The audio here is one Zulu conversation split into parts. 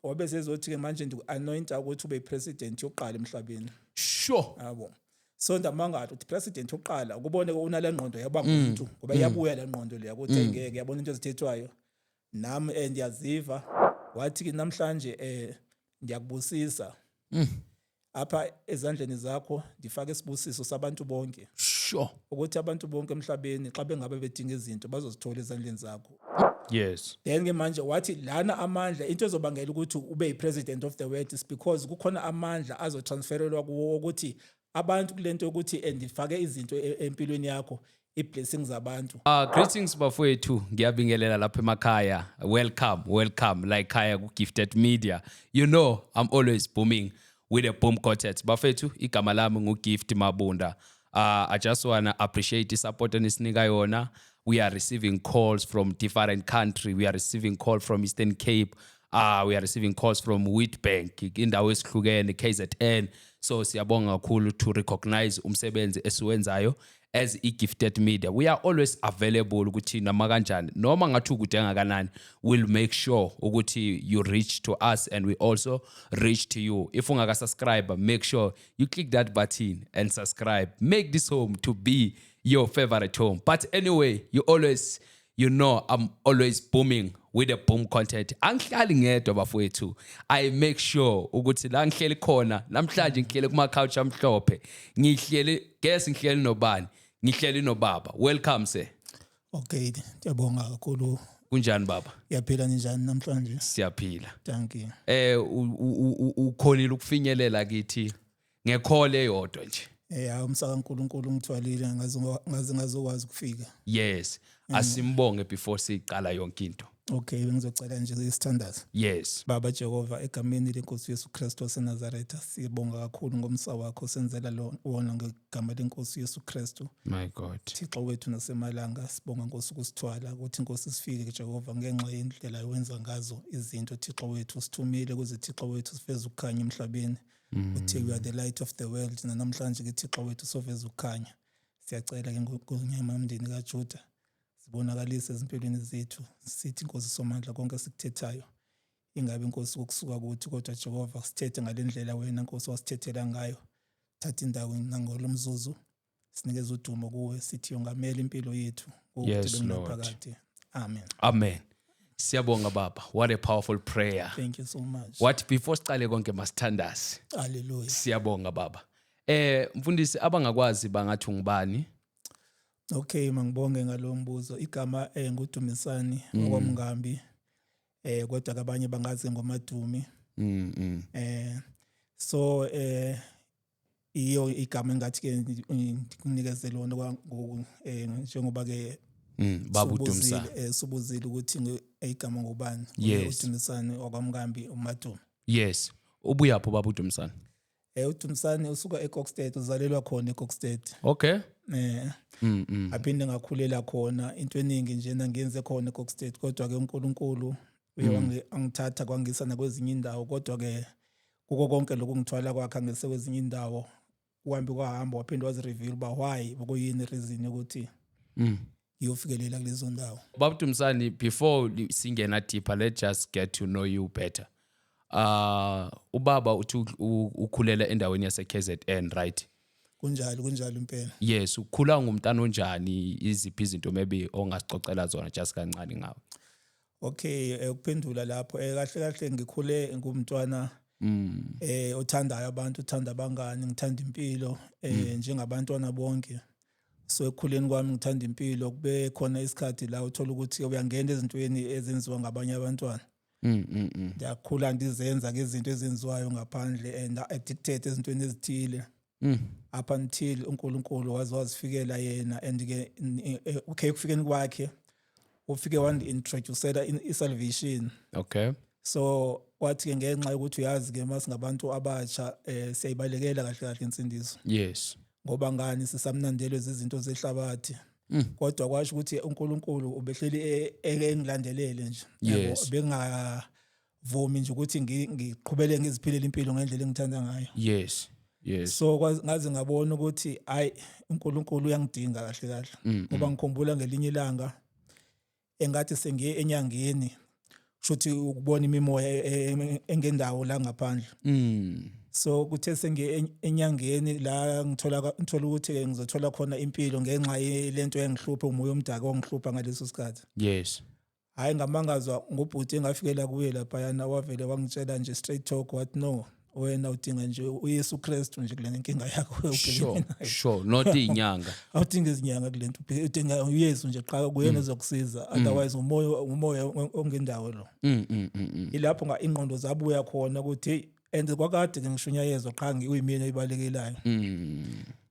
Wabe sezothi ke manje ndiku-anointa ukuthi ube yi-president yokuqala emhlabeni. Yabo, so ndamangala ukuthi president yokuqala, ukubone unale ngqondo yaba ngumuntu, ngoba iyabuya le ngqondo leya ukuthi ngeke yabona into ezithethwayo nami ndiyaziva. Wathi ke namhlanje ndiyakubusisa, apha ezandleni zakho ndifake isibusiso sabantu bonke, ukuthi abantu bonke emhlabeni xa bengabe bedinga izinto bazozithola ezandleni zakho. Then ke manje wathi lana amandla, into ezobangela ukuthi ube yi-president of the world is because kukhona amandla azotransferelwa kuwo, ukuthi abantu kulento yokuthi ndifake izinto empilweni yakho, i-blessings zabantu. Greetings bafowethu, ngiyabingelela lapha emakhaya. Welcome, welcome like khaya ku Gifted Media. You know, I'm always booming with a boom content. Bafethu, igama lami ngu Gift Mabunda. I just wanna appreciate the support enisinika yona. We are receiving calls from different country. We are receiving call from Eastern Cape. We are receiving calls from Witbank, indawo esihlukene, KZN. So siyabonga kakhulu to recognize umsebenzi esiwenzayo as i-Gifted Media. We are always available ukuthi noma kanjani, noma ngathi ukude kangakanani, we'll make sure ukuthi you reach to us and we also reach to you. If ungaka subscribe, make sure you click that button and subscribe. Make this home to be your favorite home. But anyway, you always you know I'm always booming with the boom content. Angihlali ngedwa bafowethu. I make sure ukuthi la ngihleli khona namhlanje, ngihleli kuma couch amhlophe. Ngihleli, guess ngihleli nobani? Ngihleli nobaba. Welcome, sir. Okay, ngiyabonga kakhulu. Kunjani, baba? Yaphila, ninjani namhlanje? Siyaphila. Thank you. Ukhonile ukufinyelela kithi nge-call eyodwa nje. Umusa kaNkulunkulu ngithwalile ngaze ngazokwazi ukufika. Yes. Asimbonge before siqala yonke into. Okay, bengizocela nje isithandazo. Yes. Baba Jehova, egameni lenkosi Yesu Kristu waseNazaretha, sibonga kakhulu ngomsa wakho senzela lo wona ngegama lenkosi Yesu Kristu. My God. Thixo wethu nasemalanga, sibonga Nkosi ukusithwala ukuthi Nkosi sifike Jehova ngenxa yendlela owenza ngazo izinto. Thixo wethu, sithumile ukuze Thixo wethu sifeze ukukhanya emhlabeni. Uthi we are the light of the world, namhlanje ke Thixo wethu soveza ukukhanya. Siyacela ke ngonyama yomndeni kaJuda, sibonakalise ezimpilweni zethu. Sithi Nkosi Somandla, konke sikuthethayo ingabe Nkosi ukusuka kuthi, kodwa Jehova sithethe ngalendlela wena Nkosi wasithethela ngayo. Thatha indawo nangolomzuzu, sinikeze udumo kuwe, sithi yongamela impilo yethu ngokuthi Yes, Lord. bengunaphakade. Amen. Amen. Siyabonga, baba. What a powerful prayer. Thank you so much. What before sicale konke, masithandaze. Hallelujah. Siyabonga, baba. Mfundisi, abangakwazi bangathi ungubani? Okay, mangibonge ngalo mbuzo. Igama nguDumisani okwamngambi. Kodwa abanye bangazi ngoMadumi. So iyo igama engathi ke ngikunikeze lona njengoba ke Baba subuzile, uDumisani. Subuzile ukuthi igama ngubani. UDumisani okwamngambi, uMadumi. Yes. Ubuyaphi baba uDumisani? UDumisani usuka eKokstad, uzalelwa khona eKokstad. Aphinde ngakhulela khona, into eningi nje ngiyenze khona eKokstad, kodwa ke uNkulunkulu uye angithatha kwangisa nakwezinye indawo, kodwa ke kuko konke lokhu ngithwala kwakhe angise kwezinye indawo, kuhambe kwahamba waphinde wazireveal uba why, bekuyini reason yokuthi ngiyofikelela kulezo ndawo. Baba Dumisani, before singena deeper, let's just get to know you better. Ubaba uthi ukhulela endaweni yase KZN, right? Kunjalo, kunjalo impela. Yes, ukhula ngumntana onjani? Iziphi izinto maybe ongasicocela zona just kancane ngawe? Okay, ukuphendula lapho, kahle kahle ngikhule ngumntwana othandayo abantu, uthanda abangani, ngithanda impilo njengabantwana bonke. So ekukhuleni kwami ngithanda impilo, kube khona isikhathi la uthola ukuthi uyangena ezintweni ezenziwa ngabanye abantwana. Ndiyakhula ndizenza ke izinto ezenziwayo ngaphandle and addicted ezintweni ezithile. Up until uNkulunkulu waze wazifikela yena, and ke okay, ekufikeni kwakhe ufike wandi-introducela i-salvation. So kwathi ke ngenxa yokuthi uyazi ke masingabantu abatsha siyayibalekela kahle kahle insindiso. Ngoba ngani? Sisamnandelwe izinto zehlabathi. Kodwa kwasho ukuthi uNkulunkulu ubehleli engilandelele nje. Yabo, bengavumi nje ukuthi ngiqhubele ngiziphilele impilo ngendlela engithanda ngayo. So ngaze ngabona ukuthi hayi, uNkulunkulu uyangidinga kahle kahle. Ngoba ngikhumbula ngelinye ilanga engathi sengiye enyangeni. Kushuthi ukubona imimoya engendawo la ngaphandle. So kuthe sengiye enyangeni la, ngithola ukuthi ke ngizothola khona impilo ngenxa yelento engihluphe, umoya omdaka ongihlupha ngaleso sikhathi. Hayi, ngamangazwa ngobhuti engafikela kuye laphayana. Wavele wangitshela nje straight talk, wathi, "No, wena udinga nje uYesu Kristu nje kule nkinga yakho obhekene nayo." Sure, not inyanga. Awudinga izinyanga kule nto, udinga uYesu nje qha, kuyena ozokusiza, otherwise umoya ongendawo lo. Ilapho nga ingqondo zabuya khona ukuthi hey, and kwakade ke ngishunyayezwa qha, ngiyimina oyibalekelayo.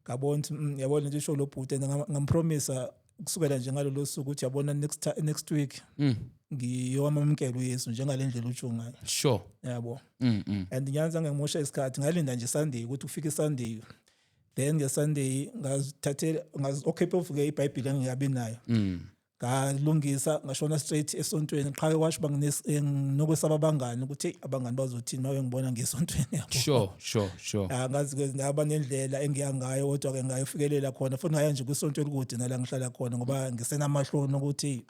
Ngabona ukuthi yabona lento isho lo bhuti, and ngampromisa kusukela nje ngalolo suku ukuthi yabona, next week ngiyowamamukela uYesu njengale ndlela utsho ngayo. Yabo. And ngiyanza ngimosha isikhathi, ngalinda nje Sunday ukuthi ufike Sunday, then ngeSunday ngazithathela okay, phofu ke iBhayibheli engingabi nayo. Ngalungisa, ngashona straight esontweni qha ke, kwasho nginokwesaba abangani ukuthi hey, abangani bazothini uma bengibona ngesontweni, yabo. sure sure sure Angazi ke, ngaba nendlela engiya ngayo, kodwa ke ngayofikelela khona futhi ngaya nje kwisonto elikude nala ngihlala khona, ngoba ngisenamahloni ukuthi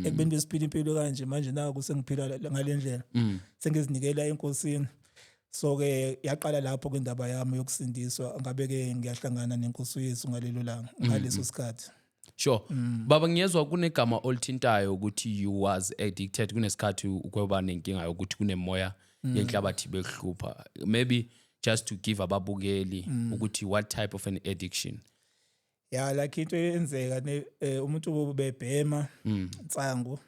ekubeni besiphila impilo kanje, manje naku sengiphila ngale ndlela, sengizinikela enkosini. So ke yaqala lapho ke indaba yami yokusindiswa, ngabe ke ngiyahlangana nenkosi uYesu ngalelo langa, ngaleso sikhathi. Sure. Baba, ngiyezwa kunegama olithintayo ukuthi you was addicted, kunesikhathi ukweba nenkinga yokuthi kunemoya yenhlabathi bekuhlupha. Maybe just to give ababukeli ukuthi what type of an addiction? Ya, like into eyenzeka ne umuntu bebhema insangu,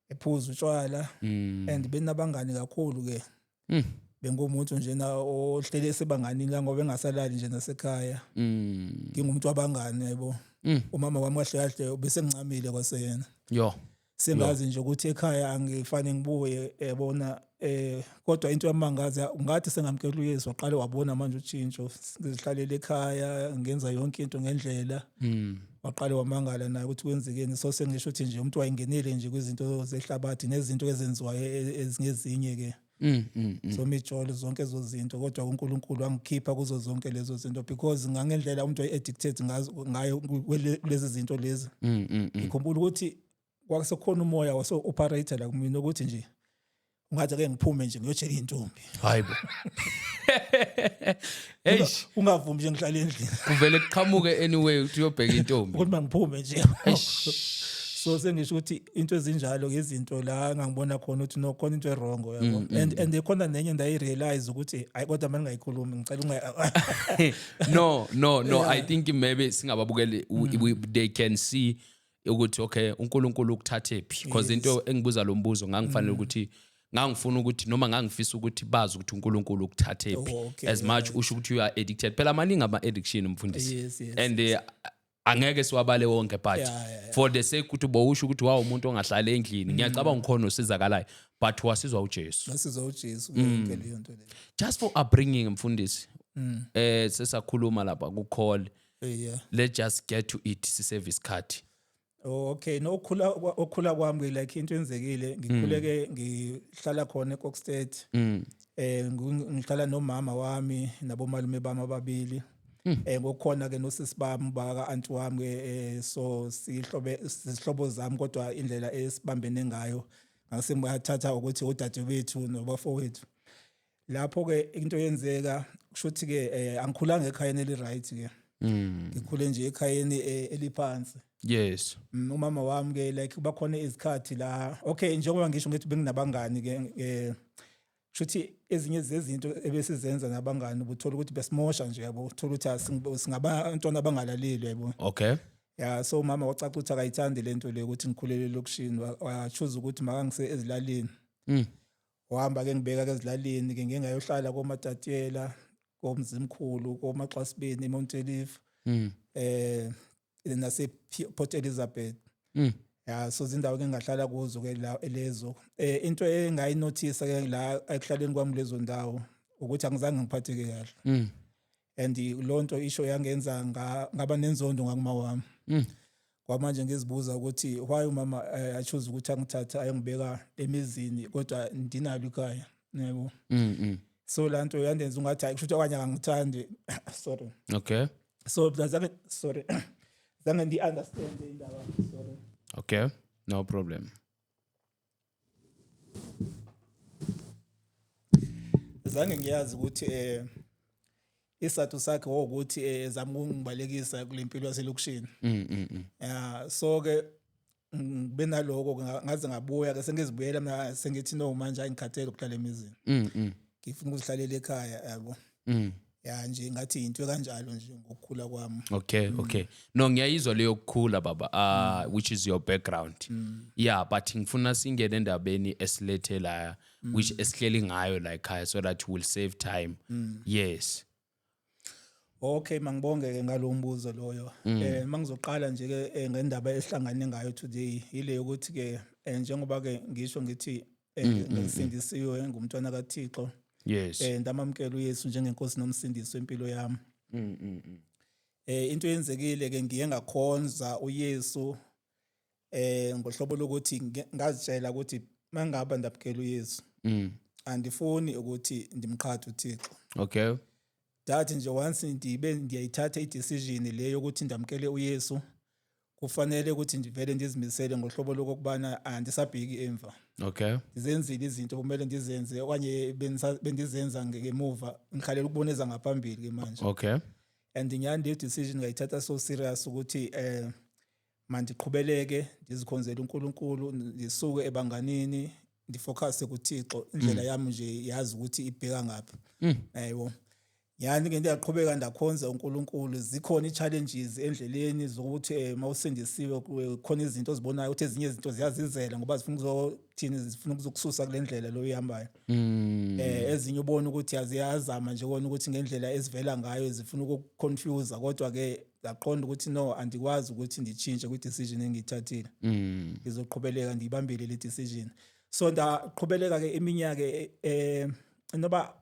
ephuza utshwala, and benabangani kakhulu ke. Bengumuntu njena ohlele esebanganini la, ngoba engasalali nje nasekhaya. Ngingumuntu wabangani, yabo. Umama wami kahle kahle bese ngincamile kwaseyena. Sengazi nje ukuthi ekhaya angifane ngibuye, yabona. Kodwa into yamangaza, ngathi sengamkela uYesu, waqale wabona manje utshintsho, ngizihlalele ekhaya, ngenza yonke into ngendlela. Waqale wamangala naye ukuthi kwenzekeni. So sengisho ukuthi nje umuntu wayengenile nje kwizinto zehlabathi nezinto ezenziwayo ezingezinye ke, zomijolo, zonke ezo zinto. Kodwa uNkulunkulu wangikhipha kuzo zonke lezo zinto, because ngangendlela umuntu waye-addicted ngayo kulezi zinto lezi. Ngikhumbula ukuthi kwakusekhona umoya wase-operate la kumina ukuthi nje ungathi ake ngiphume nje ngiyotshela iy'ntombi. Hayibo. Eish, Ungavumi nje ngihlale endlini. Kuvele kuqhamuke anyway ukuthi uyobheka intombi. Ukuthi mangiphume nje. So sengisho ukuthi into ezinjalo izinto la engangibona khona ukuthi no, khona into e-wrong, yabo. And khona nenye ndayi-realize ukuthi hayi, kodwa manje ngingayikhulumi, ngicela unga No, I think maybe singababukeli they can see ukuthi okay, uNkulunkulu ukuthathe phi, because into engibuza lo mbuzo, ngangifanele ukuthi ngangifuna ukuthi noma ngangifisa ukuthi bazi ukuthi uNkulunkulu ukuthathe phi. Oh, okay, As much usho ukuthi you are addicted, phela maningi ama addiction, mfundisi. Yes. And angeke siwabale wonke, but for the sake ukuthi bowusho ukuthi wawu umuntu ongahlali endlini, ngiyacabanga ukhona osizakalayo, but wasizwa uJesu. Ngasizwa uJesu yonke leyo nto leyo. Just for upbringing, mfundisi, sesakhuluma lapha ku call. Let's just get to it, sisave isikhathi. Oh, okay. No, ukukhula kwami ke, like into enzekile, ngikhuleke ngihlala khona eKokstad. Ngihlala nomama wami nabomalume bami ababili. Ngokukhona ke nosisi bami baka auntie wami ke, so sihlobe sihlobo zami, kodwa indlela esibambene ngayo ngase ngibathatha ukuthi udadewethu nobafowethu. Lapho ke into yenzeka, kushuthi ke angikhulanga ekhayeni eli right ke. Ngikhule nje ekhayeni eliphansi. Umama wami ke, like bakhona izikhathi la, okay, njengoba ngisho ngithi benginabangani ke, kushuthi ezinye zezinto ebesizenza nabangani, ubuthola ukuthi besimosha nje, yabo, uthola ukuthi singabantwana abangalaleli, yabo. Ya, so umama wacaca ukuthi akayithandi lento le ukuthi ngikhulele elokishini, wachoose ukuthi makangise ezilalini. Wahamba ke, ngibeka ke ezilalini ke, ngike ngayohlala koMatatiyela, koMzimkhulu, koMaxasibeni, eMount Ayliff, nase Port Elizabeth. Ya, so izindawo ke engahlala kuzo ke la lezo. Into engayinothisa ke la ekuhlaleni kwami lezo ndawo ukuthi angizange ngiphatheke kahle. And lonto isho yangenza ngaba nenzondo ngakuma wami. Kwamanje ngizibuza ukuthi why umama achoose ukuthi angithathe ayongibeka emizini, kodwa ndinalo ikhaya, yebo. So lanto yandenza ungathi hayi, kusho ukuthi okanye akangithandi, sorry. So zange, sorry, zange ndi understand indaba, sorry. Okay, no problem. Angizange ngiyazi ukuthi isizathu sakhe ukuthi ezama ukungibalekisa kule mpilo yaselokishini. Yeah, so ke ngibe naloko ngaze ngabuya ke, sengizibuyela mina, sengithi no, manje angikhathele ukuhlala emizini. Ngifuna ukuzihlalela ekhaya, yabo. Ya nje, ngathi into kanjalo nje ngokukhula kwami. Okay, no, ngiyayizwa leyo kukhula, baba, which is your background, yeah, but ngifuna singene endabeni esilethe la, which esihleli ngayo la ekhaya, so that we'll save time, yes. Okay, mangibonge ke ngalo mbuzo loyo. Mangizoqala nje ke ngendaba esihlangane ngayo today, ile ukuthi ke njengoba ke ngisho ngithi ngisindisiwe, ngumntwana kaThixo. Ndamamkela uYesu njengenkosi nomsindisi wempilo yami. Into eyenzekile ke, ngiye ngakhonza uYesu ngohlobo lokuthi ngazitshela ukuthi mangaba ndamkela uYesu, andifuni ukuthi ndimqhathe uThixo. Ndathi nje once ndibe ndiyayithatha i-decision le yokuthi ndamkele uYesu, kufanele ukuthi ndivele ndizimisele ngohlobo lokokubana andisabheki emva. Ndizenzile izinto kumele ndizenze okanye bendizenza ngemuva, ngikhalela ukubona ezangaphambili ke manje. And nyani le decision ngayithatha so serious ukuthi mandiqhubeleke ndizikhonzele uNkulunkulu, ndisuke ebanganini, ndifocus kuThixo, indlela yami nje yazi ukuthi ibheka ngaphi, yebo. Yani ke ndiyaqhubeka, ndakhonza uNkulunkulu. Zikhona i-challenges endleleni zokuthi mawusindisiwe khona izinto ozibonayo ukuthi ezinye izinto ziyazizela ngoba zifuna ukuzothini, zifuna ukuzokususa kule ndlela lo uyihambayo. Ezinye ubona ukuthi aziyazama nje kona ukuthi ngendlela ezivela ngayo zifuna ukukuconfuse, kodwa ke ngaqonda ukuthi no, andikwazi ukuthi nditshintshe kwi-decision engiyithathile. Ngizoqhubeleka ndiyibambile le decision. So ndaqhubeleka ke iminyaka noba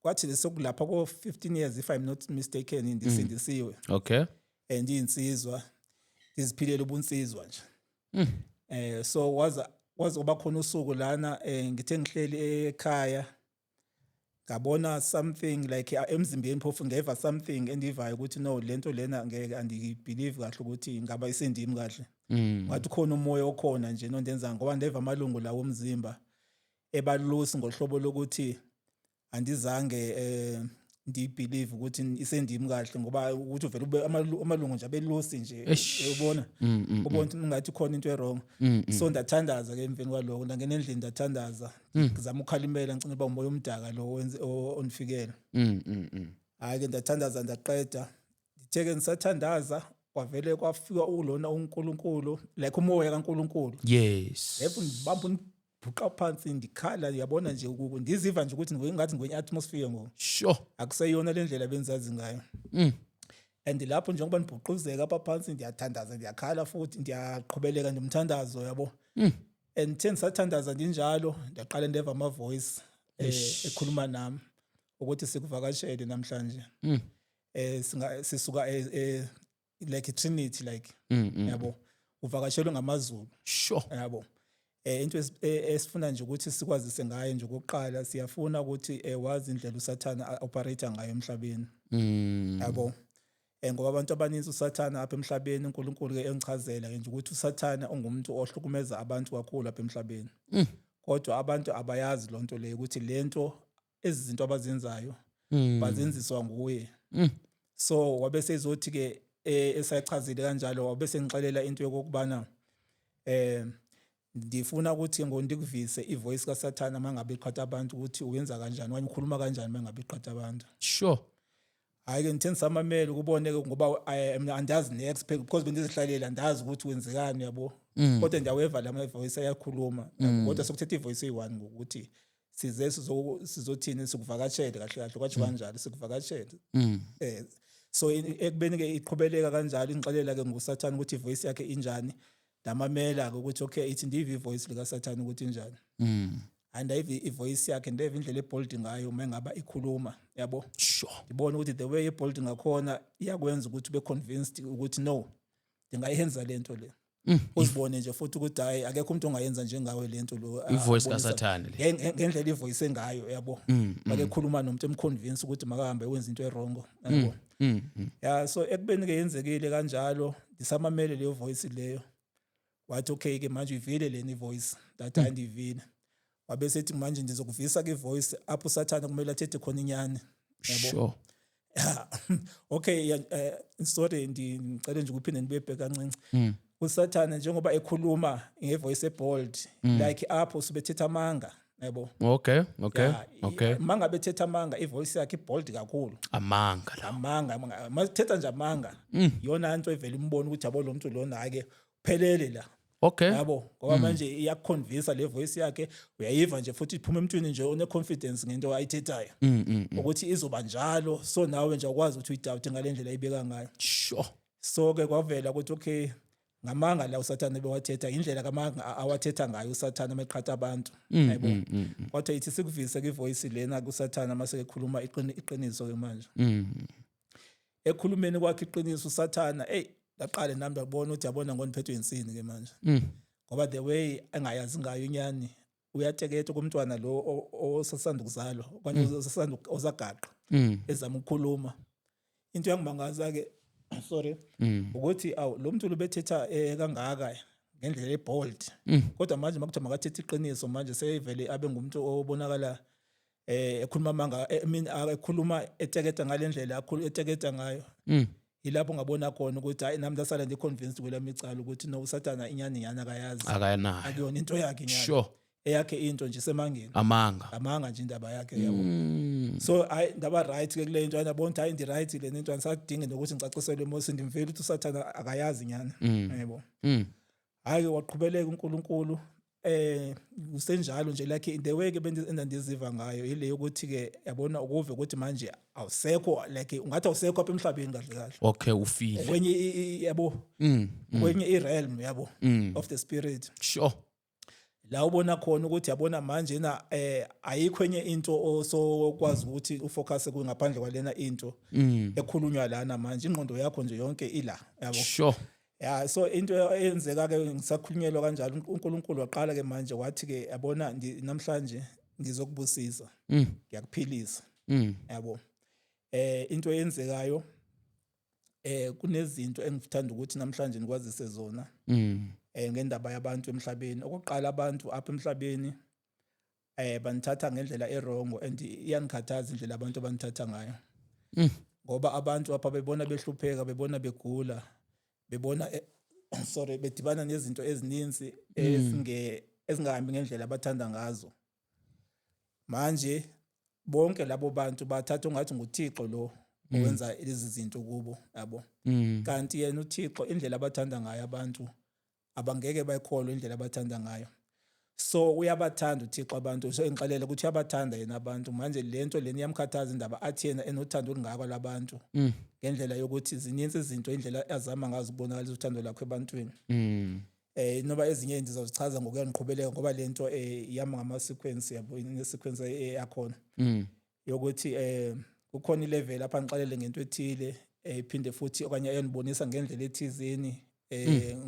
kwathi sokulapha ko 15 years, if I'm not mistaken, ndisindisiwe and iyinsizwa, ndiziphilela ubunsizwa nje. So waza kuba khona usuku lana ngithe ngihleli ekhaya, ngabona something like emzimbeni, phofu ngeva something endivayo ukuthi no, lento lena ngeke, andibelieve kahle ukuthi ingaba isendimi kahle. Ngathi khona umoya okhona nje nondenza ngoba ndeva amalungu lawo omzimba ebalusi ngohlobo lokuthi andizange ndibelieve ukuthi isendimi kahle, ngoba ukuthi uvele ube amalungu nje abelusi nje. Eish. Ubona ubona ukuthi ngathi khona into ewrong. So ndathandaza ke emveni kwaloko, ndangena endlini, ndathandaza, ngizama ukukhalimela, ngicina uba umoya omdaka lo ondifikele. Hayi ke, ndathandaza ndaqeda. Ndithe ke ngisathandaza, kwavele kwafika ulona uNkulunkulu, like umoya kaNkulunkulu. Yebo, ndibamba undibhuqa phansi, ndikhala, uyabona nje, ndiziva nje ukuthi ngathi ngikwenye atmosphere ngoku. Akuseyona le ndlela benzazi ngayo. And lapho njengoba ndibhuquzeka apha phansi, ndiyathandaza, ndiyakhala futhi, ndiyaqhubeleka nomthandazo, yabo. And the ndisathandaza ndinjalo, ndaqala ndeva ama-voice ekhuluma nami ukuthi sikuvakashele namhlanje. Singa sisuka like Trinity, like, yabo, uvakashelwe ngamazulu. Yabo, into esifuna nje ukuthi sikwazise ngayo nje okokuqala, siyafuna ukuthi wazi indlela uSathana operate ngayo emhlabeni. Yabo, ngoba abantu abaninzi uSathana apha emhlabeni, uNkulunkulu ke engichazela ke nje ukuthi uSathana ungumuntu ohlukumeza abantu kakhulu apha emhlabeni. Kodwa abantu abayazi lonto leyo, ukuthi lento ezizinto abazenzayo bazenziswa nguye. So wabe sezothi ke esachazile kanjalo, wabe sengixelela into yokubana ndifuna ukuthi ngondikuvise ivoice kaSathana mangabe iqhatha abantu, ukuthi uyenza kanjani okanye ukhuluma kanjani mangabe iqhatha abantu. Hayi ke, ngithe ngisamamele ukubone ke, ngoba mina andazi next because bendizihlalela, andazi ukuthi wenzekani, yabo, kodwa ndiyaweva la voice ayakhuluma, yabo. Kodwa sokuthetha ivoice eyi-one ngokuthi size sizothini, sikuvakashele kahle kahle, kwathi kanjalo sikuvakashele. So ekubeni ke iqhubeleka kanjalo, ingixelela ke nguSathane ukuthi ivoice yakhe injani, ndamamela ke ukuthi okay, ithi ndive ivoice lika Sathane ukuthi injani. Andayiva ivoice yakhe, ndeva indlela ebold ngayo uma ngaba ikhuluma, yabo. Ngibona ukuthi the way ebold ngakhona iyakwenza ukuthi ube convinced ukuthi no, ndingayenza lento le. Uzibone nje futhi ukuthi hayi, akekho umuntu ongayenza njengawe lento lo. Ivoice abonisa- kaSathane le. Ngendlela ivoice engayo, yabo, make khuluma nomuntu emconvince ukuthi makahambe wenza into ewrong, yabo. Ya, so ekubeni ke yenzekile kanjalo, ndisamamele leyo voice leyo, wathi okay ke manje uyivile lena ivoice, ndathi hayi, ndiyivile. Wabe sethi manje ndizokuvisa ke voice apho uSathana kumele athethe khona inyani, yabo. Yeah. Okay, yeah, sorry, ngicela nje ukuphinde ndibuye kancinci. Usathana njengoba ekhuluma ngevoice ebold, like apho subethetha amanga, yabo. Yeah, mangabe ethetha amanga, ivoice yakhe ibold kakhulu. Amanga la. Amanga, mathetha nje amanga, iyona nto evela imbona ukuthi yabo, lo muntu lona ake phelele la. Yabo, ngoba manje iyakuconvince le voice yakhe, uyayiva nje futhi iphuma emntwini nje one confidence ngento ayithethayo ukuthi izoba njalo. So nawe nje awukwazi ukuthi uyidoubt ngale ndlela ayibeka ngayo. So ke kwavela ukuthi okay, ngamanga la uSathane bewathetha, indlela kamanga awathetha ngayo uSathane meqhatha abantu, yabo. Kodwa ithi sikuvise ke ivoice lena kuSathane mase ekhuluma iqiniso ke manje. Ekhulumeni kwakhe iqiniso uSathana, hey, laqale nami ndabona ukuthi yabona, ngoniphethwe insini ke manje, ngoba the way engayazi ngayo inyani, uyateketa kumntwana lo osasanda ukuzalwa okanye osasanda osagaqa, ezama ukukhuluma. Into yangimangaza ke, sorry, ukuthi awu, lo muntu lobethetha kangaka ngendlela ebold, kodwa manje makuthiwa makathethe iqiniso, manje seyivele abe ngumuntu obonakala ekhuluma amanga, I mean, ekhuluma eteketa ngalendlela akhulu eteketa ngayo. Yilapho ngabona khona ukuthi hayi, nami ndasala ndi-convinced kwelami icala ukuthi no, uSathana inyani nyani akayazi. Akayanayo. Akuyona into yakhe inyani. Eyakhe into nje isemangeni. Amanga. Amanga nje indaba yakhe, yabo. So hayi, ndaba right ke kule nto, ndabona ukuthi hayi, ndi-right le nto, andisadingi nokuthi ngicaciselwe mos ndimvile ukuthi uSathana akayazi inyani, yebo. Hayi, waqhubeleka uNkulunkulu kusenjalo nje, like the way ke endandiziva ngayo ile yokuthi ke yabona, ukuve ukuthi manje awusekho, like ungathi awusekho apha emhlabeni kahle kahle. Okay, ufile. Kwenye yabo, kwenye i-realm, yabo, of the spirit, la ubona khona ukuthi yabona manje na ayikho enye into osokwazi ukuthi ufocus kuyo ngaphandle kwalena into ekhulunywa lana. Manje ingqondo yakho nje yonke ila, yabo. Ya, so into eyenzeka ke ngisakhulunyelwa kanjalo, uNkulunkulu waqala ke manje wathi ke yabona, namhlanje ngizokubusisa, ngiyakuphilisa, yabo. Into eyenzekayo, kunezinto engithanda ukuthi namhlanje nikwazise zona ngendaba yabantu emhlabeni. Okokuqala, abantu apha emhlabeni banithatha ngendlela ewrong, and iyanikhathaza indlela abantu abanithatha ngayo, ngoba abantu apha bebona behlupheka, bebona begula, bebona sorry, bedibana nezinto ezininzi ezingahambi ngendlela abathanda ngazo. Manje bonke labo bantu bathatha ungathi nguThixo lo owenza lezi zinto kubo, yabo, kanti yena uThixo, indlela abathanda ngayo abantu, abangeke bayikholwe indlela abathanda ngayo. So uyabathanda uThixo abantu, so engixelela ukuthi uyabathanda yena abantu. Manje lento leni iyamkhathaza, indaba athi yena enothando olungaka labantu, ngendlela yokuthi zininzi izinto, indlela azama ngazo ukubonakalisa uthando lakhe ebantwini. Noba ezinye ndizozichaza ngokuya ngiqhubeleka, ngoba lento ihamba ngama sequence, yabo, ine sequence yakhona yokuthi kukhona ilevel lapha ngixelele ngento ethile, iphinde futhi okanye ayonibonisa ngendlela ethizeni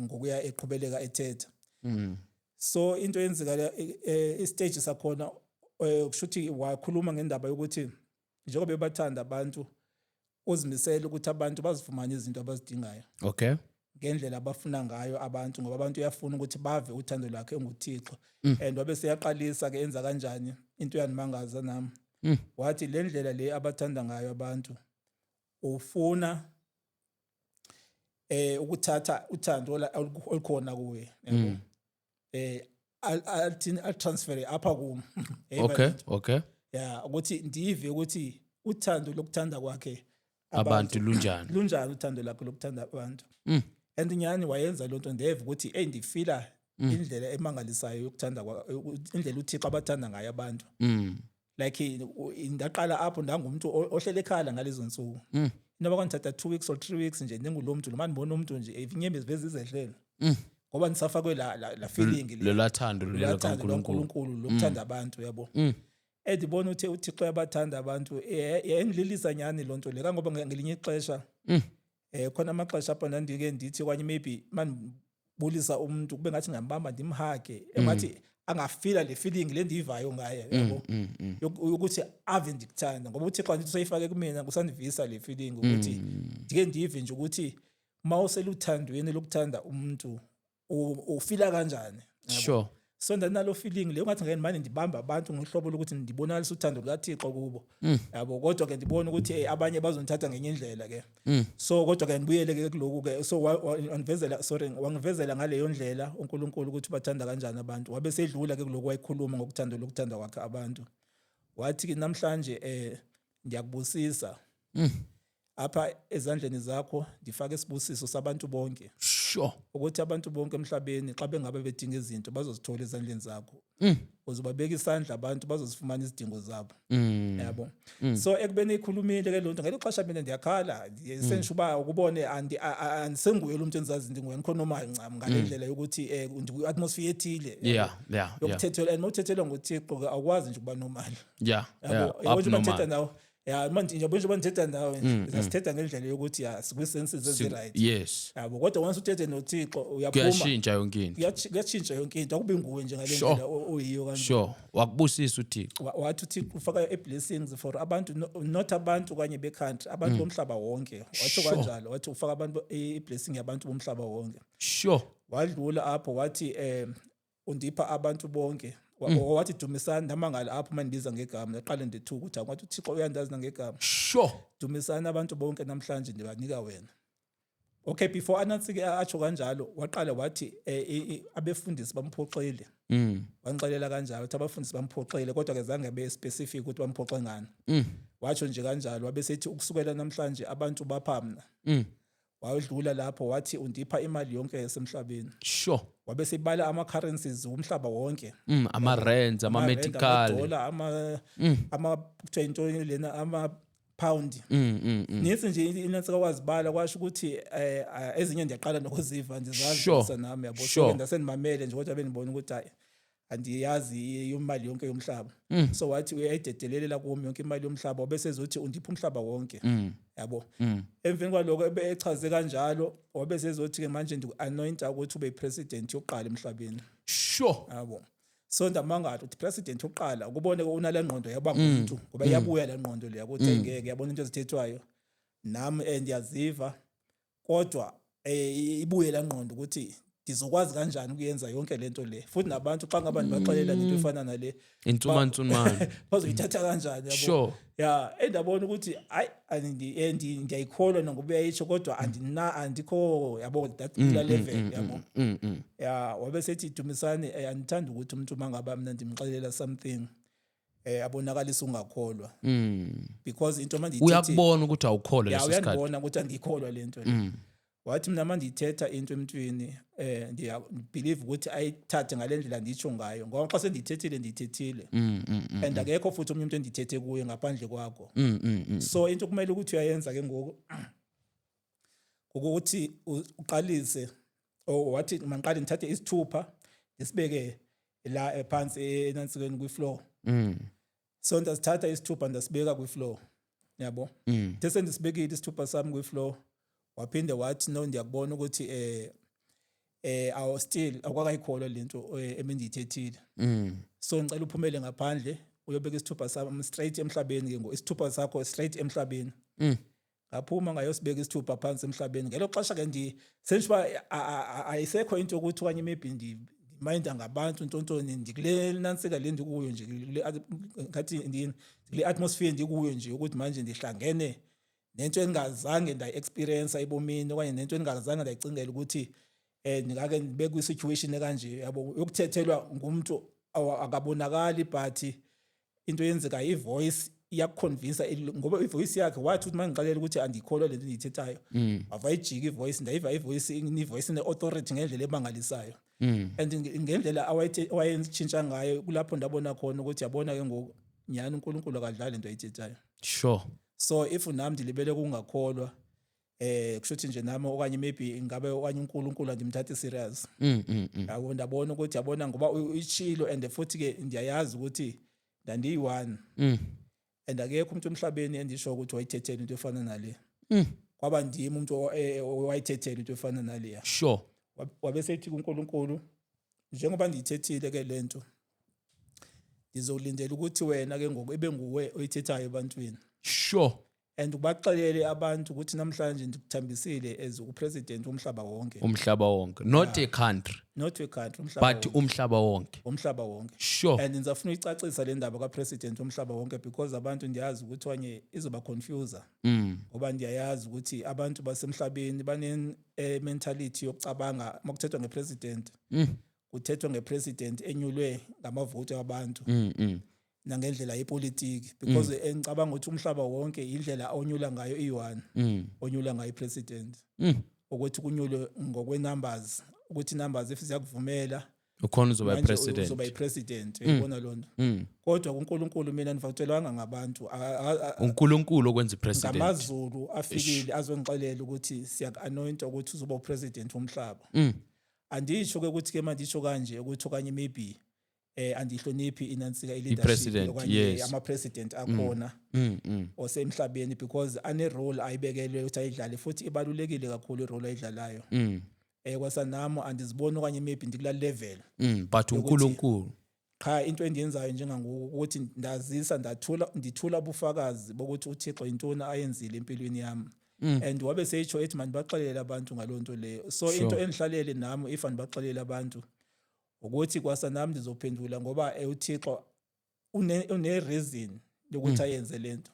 ngokuya eqhubeleka ethetha. So into eyenzeka la, istage sakhona, kusho ukuthi wakhuluma ngendaba yokuthi njengoba bebathanda abantu, uzimisele ukuthi abantu bazifumane izinto abazidingayo ngendlela abafuna ngayo abantu, ngoba abantu uyafuna ukuthi bave uthando lwakhe enguThixo. And wabe seyaqalisa ke enza kanjani, into yanimangaza nami. Wathi le ndlela le abathanda ngayo abantu, ufuna ukuthatha uthando olukhona kuye, yabo, alithini, alitransfer apha kum. Ya, ukuthi ndive ukuthi uthando lokuthanda kwakhe abantu lunjani. Lunjani uthando lakhe lokuthanda abantu. And nyani wayenza lonto, ndeva ukuthi hey, ndifila indlela emangalisayo yokuthanda indlela uThixo abathanda ngayo abantu. Like ndaqala apho ndangumuntu ohlele ekhala ngalezo nsuku. Inoba kwandithatha 2 weeks or 3 weeks nje ndingulo muntu lo, mandibona umuntu nje inyembezi bezizehlele, ngoba ndisafakwe la feeling le. Lelaa thando lelo lelathando kaNkulunkulu. LikaNkulunkulu lokuthanda abantu, yabo. Endibona uthe uThixo uyabathanda abantu, yayingililisa nyani loo nto le, kangoba ngelinye ixesha khona amaxesha apho ndandike ndithi okanye maybe mandibulisa umuntu kube ngathi ngiyambamba ndimhage, engathi angafila le feeling le ndiyivayo ngaye, yabo, yokuthi ave ndikuthanda, ngoba uThixo andithi useyifake kumina, kusandivisa le feeling ukuthi ndike ndive nje ukuthi uma useluthandweni lokuthanda umuntu ufila kanjani, yabo. So ndinalo feeling leyo ngathi ngeke manje ndibamba abantu ngohlobo lokuthi ndibonakalisa uthando lukaThixo kubo, yabo. Kodwa ke ndibona ukuthi abanye bazondithatha ngenye indlela ke. So kodwa ke ngibuyele ke kuloku ke. So wangivezela, sorry, wangivezela ngaleyo ndlela uNkulunkulu ukuthi bathanda kanjani abantu. Wabe sedlula ke kuloku, wayikhuluma ngokuthanda lokuthanda kwakhe abantu. Wathi ke, "Namhlanje ndiyakubusisa apha ezandleni zakho, ndifake isibusiso sabantu bonke, ukuthi abantu bonke emhlabeni xa bengabe bedinga izinto bazozithola ezandleni zakho. Uzobabeka isandla, abantu bazozifumana izidingo zabo," yabo. So ekubeni ikhulumile ke lonto, ngelo xesha mina ndiyakhala, sengisho uba ukubone andisenguye lo muntu endizazi ndinguye, ngikho normal ncam ngale ndlela yokuthi ndikwi-atmosphere ethile, yabo, yokuthethela. And mawuthethelwa nguThixo ke, awukwazi nje ukuba normal, yabo. Yabo njengoba ndithetha Abnormal. nawe, ya, manje njengoba ndithetha nawe nje, sithetha ngendlela yokuthi ya, sikwi-senses ezi-right, yabo. Kodwa once uthethe noThixo, uyaphuma. Kuyashintsha yonke into. Kuyatshintsha yonke into, akubi nguwe nje ngale ndlela oyiyo kanje. Sure, wakubusisa uThixo. Wathi uThixo ufaka i-blessings for abantu, not abantu kanye be-country, abantu bomhlaba wonke, watsho kanjalo. Wathi ufaka abantu i-blessing yabantu bomhlaba wonke. Wadlula apho, wathi undipha abantu bonke. Wathi dumisani. Ndamangala apho mandibiza ngegama, ndaqale ndithuka ukuthi ngathi uThixo uyandazi nangegama. "Dumisani abantu bonke, namhlanje ndibanika wena." Okay, before anansi-ke atsho kanjalo, waqala wathi abefundisi bamphoxile. Wanixelela kanjalo ukuthi abafundisi bamphoxile, kodwa ke zange be specific ukuthi bamphoxe ngani. Watsho nje kanjalo, wabe sethi ukusukela namhlanje abantu bapha mna. Wadlula lapho, wathi undipha imali yonke yasemhlabeni. Wabe sebala ama-currencies umhlaba wonke. Ama-rands, ama-metical. Ama-dollar, ama kuthiwa intoni lena, ama-pound. Nitsi nje inansi wazibala, kwasho ukuthi ezinye ndiyaqala nokuziva, ndizazi nami, yabo. So ke ndasendimamele nje, kodwa bendibona ukuthi hayi, andiyazi imali yonke yomhlaba. So wathi uyayidedelelela kumi yonke imali yomhlaba, wabe sezothi undipha umhlaba wonke, yabo. Emveni kwaloko ebe echaze kanjalo, wabe sezothi ke manje ndiku-anointa ukuthi ube yi-president yokuqala emhlabeni, yabo. So ndamangala ukuthi president yokuqala, ukubone unale ngqondo yaba ngumuntu, ngoba iyabuya le ngqondo leya ukuthi ngeke yabona into ezithethwayo nami ndiyaziva, kodwa ibuye la ngqondo ukuthi ndizokwazi kanjani ukuyenza yonke lento le, futhi nabantu xa ngaba ndibaxelela ngento efana nale, Insumansumane. bazoyithatha kanjani, yabo. Ya, endabona ukuthi hayi, ndiyayikholwa nangoba uyayitsho, kodwa andina andikho, yabo, that kula level, yabo. Ya, wabe sethi, "Dumisani, andithandi ukuthi umuntu uma ngaba mina ndimxelela something abonakalisa ungakholwa, because into manje Uyakubona ukuthi awukholwa ya, leso sikhathi. Uyandibona ukuthi andiyikholwa lento le." Wathi mina uma ndiyithetha into emntwini, ndiya believe ukuthi ayithathe ngale ndlela nditsho ngayo, ngoba xa sendiyithethile, ndiyithethile, and akekho futhi omnye umuntu endiyithethe kuye ngaphandle kwakho. So into kumele ukuthi uyayenza ke ngoku ukuthi uqalise or wathi mangiqale ngithathe isithupha ndisibeke la phansi enansikweni kwi-floor. So ndasithatha isithupha, ndasibeka kwi-floor, yabo. The sendisibekile isithupha sami kwi-floor, waphinde wathi, "No, ndiyakubona ukuthi awu, still akwakayikholwa lento ebendiyithethile. So ngicela uphumele ngaphandle, uyobeka isithupha sami straight emhlabeni ke ngoku, isithupha sakho straight emhlabeni." Ngaphuma, ngayosibeka isithupha phansi emhlabeni. Ngelo xesha ke ndi sengisho uba ayisekho into yokuthi okanye maybe ndimayinda ngabantu ntontoni, ndikule nantsika le ndikuyo nje, ngathi ndikule atmosphere ndikuyo nje, ukuthi manje ndihlangene nento engingazange ndayi-experience ebomini, okanye nento engingazange ndayicingela ukuthi ndingake ndibe kwi-situation ekanje, yabo, yokuthethelwa ngumuntu akabonakali, but into eyenzekayo, i-voice iyakuconvinsa, ngoba i-voice yakhe, wathi ukuthi mangixelela ukuthi andiyikholwa lento endiyithethayo, wavayijika i-voice, ndayiva i-voice, i-voice ine-authority ngendlela emangalisayo. And ngendlela awayetshintsha ngayo, kulapho ndabona khona ukuthi yabona ke ngoku nyhani uNkulunkulu akadlali into ayithethayo. So if nami ndilibele kungakholwa, kusho ukuthi nje nami okanye maybe ngabe okanye uNkulunkulu andimthathi serious, yabo. Ndabona ukuthi yabona, ngoba uyitshilo, and futhi ke ndiyayazi ukuthi ndandiyi-one and akekho umuntu emhlabeni endisho ukuthi wayithethela into efana nale. Kwaba ndim umuntu owayithethela into efana naleya. Wabe sethi kuNkulunkulu, "Njengoba ndiyithethile ke lento, ndizolindela ukuthi wena ke ngoku ibe nguwe oyithethayo ebantwini." And ubaxelele abantu ukuthi namhlanje ndikuthambisile as upresident womhlaba wonke. Umhlaba wonke, not a country. Not a country, umhlaba But wonke. Umhlaba wonke. Umhlaba wonke. And ngizafuna uyicacisa le ndaba kapresident womhlaba wonke because abantu ndiyazi ukuthi okanye izoba confuse, ngoba ndiyayazi ukuthi abantu basemhlabeni bane mentality yokucabanga makuthethwa ngepresident, kuthethwa ngepresident enyulwe ngamavoti abantu nangendlela yepolitiki, because engicabanga ukuthi umhlaba wonke indlela onyula ngayo iyi-one, onyula ngayo ipresident, ukuthi kunyulwe ngokwe-numbers, ukuthi numbers if ziyakuvumela, ukhona uzoba manje president. Uzoba i-president, uyabona loo nto. Kodwa kuNkulunkulu mina ndivotelwanga ngabantu. UNkulunkulu okwenza ipresident. Ngamazulu afikile azongixelela ukuthi siyaku-anointa ukuthi uzoba upresident womhlaba. Andisho ke ukuthi ke mandisho kanje ukuthi okanye maybe andihloniphi inansika i-leadership I-president, okanye ama-president akhona osemhlabeni, because ane-role ayibekelwe ukuthi ayidlale, futhi ibalulekile kakhulu i-role ayidlalayo. Kwasanami andiziboni okanye maybe ndikula level. But uNkulunkulu. Qha into endiyenzayo njengangoku ukuthi ndazisa, ndathula, ndithula ubufakazi bokuthi uThixo intoni ayenzile empilweni yami, and wabe seyitsho ethi mandibaxelele abantu ngaloo nto leyo. So into endihlalele nami if andibaxelele abantu ukuthi kwasanami ndizophendula, ngoba uThixo une reason yokuthi ayenze lento.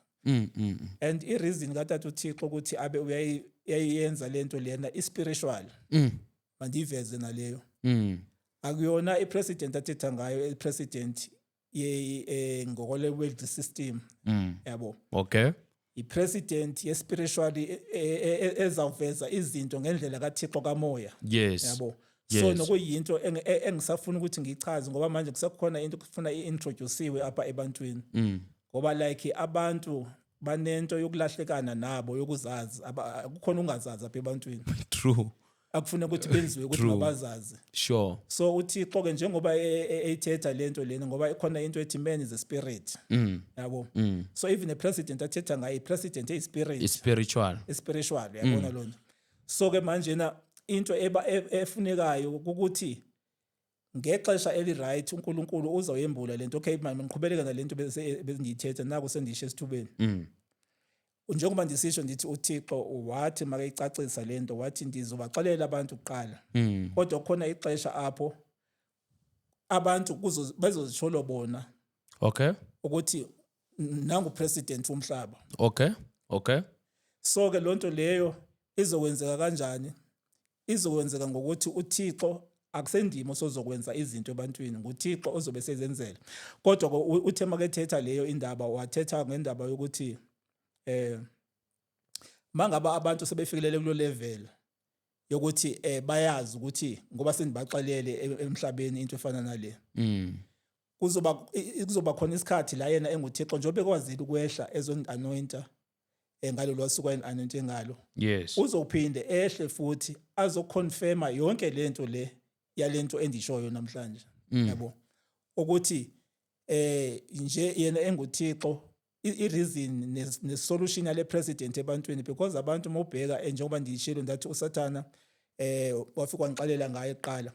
And i-reason katata uThixo ukuthi abe uyayenza lento lena i-spiritual. Mandiyiveze naleyo. Akuyona i-president athetha ngayo, i-president ye ngokole world system, yabo. I-president ye-spiritual ezawuveza izinto ngendlela kaThixo kamoya. Yabo, so nokuyinto engisafuna ukuthi ngiyichaze, ngoba manje kusekhona into kufuna i-introduciwe apha ebantwini, ngoba like abantu banento yokulahlekana nabo yokuzazi. Kukhona ungazazi apha ebantwini. True. Akufuna ukuthi benziwe ukuthi mabazazi. So uThixo ke njengoba eyithetha lento lena, ngoba ikhona into ethi man is a spirit, yabo. So even the president athetha ngayo, i-president eyi-spirit. It's spiritual. Spiritual, uyabona loo nto. So ke manje na into eba efunekayo ukuthi ngexesha eli-right uNkulunkulu uzawuyembula lento. Okay manje ngiqhubeleke nalento bese bengiyithetha naku sendisho esithubeni. Njengoba ndisisho ndithi uThixo wathi makayicacisa lento, wathi ndizobaxelela abantu kuqala, kodwa kukhona ixesha apho abantu bezozisholo bona ukuthi nangu president womhlaba. So ke lonto leyo izokwenzeka kanjani? Izokwenzeka ngokuthi uThixo akusendimo sozokwenza izinto ebantwini, nguThixo ozobe sezenzela. Kodwa ke uthe makethetha leyo indaba, wathetha ngendaba yokuthi mangaba abantu sebefikelele kulo level yokuthi bayazi ukuthi ngoba sendibaxelele emhlabeni into efana nale, kuzoba khona isikhathi la yena enguThixo njengoba ekwazile ukwehla ezoni-anointa ngalolu suku ayini-anointe ngalo, uzophinde ehle futhi azoconfirma yonke lento le yalento endishoyo namhlanje, yabo, ukuthi nje yena enguThixo i-reason ne-solution yale president ebantwini, because abantu mawubheka njengoba ndiyishilo ndathi uSathana wafika wangixelela ngaye kuqala,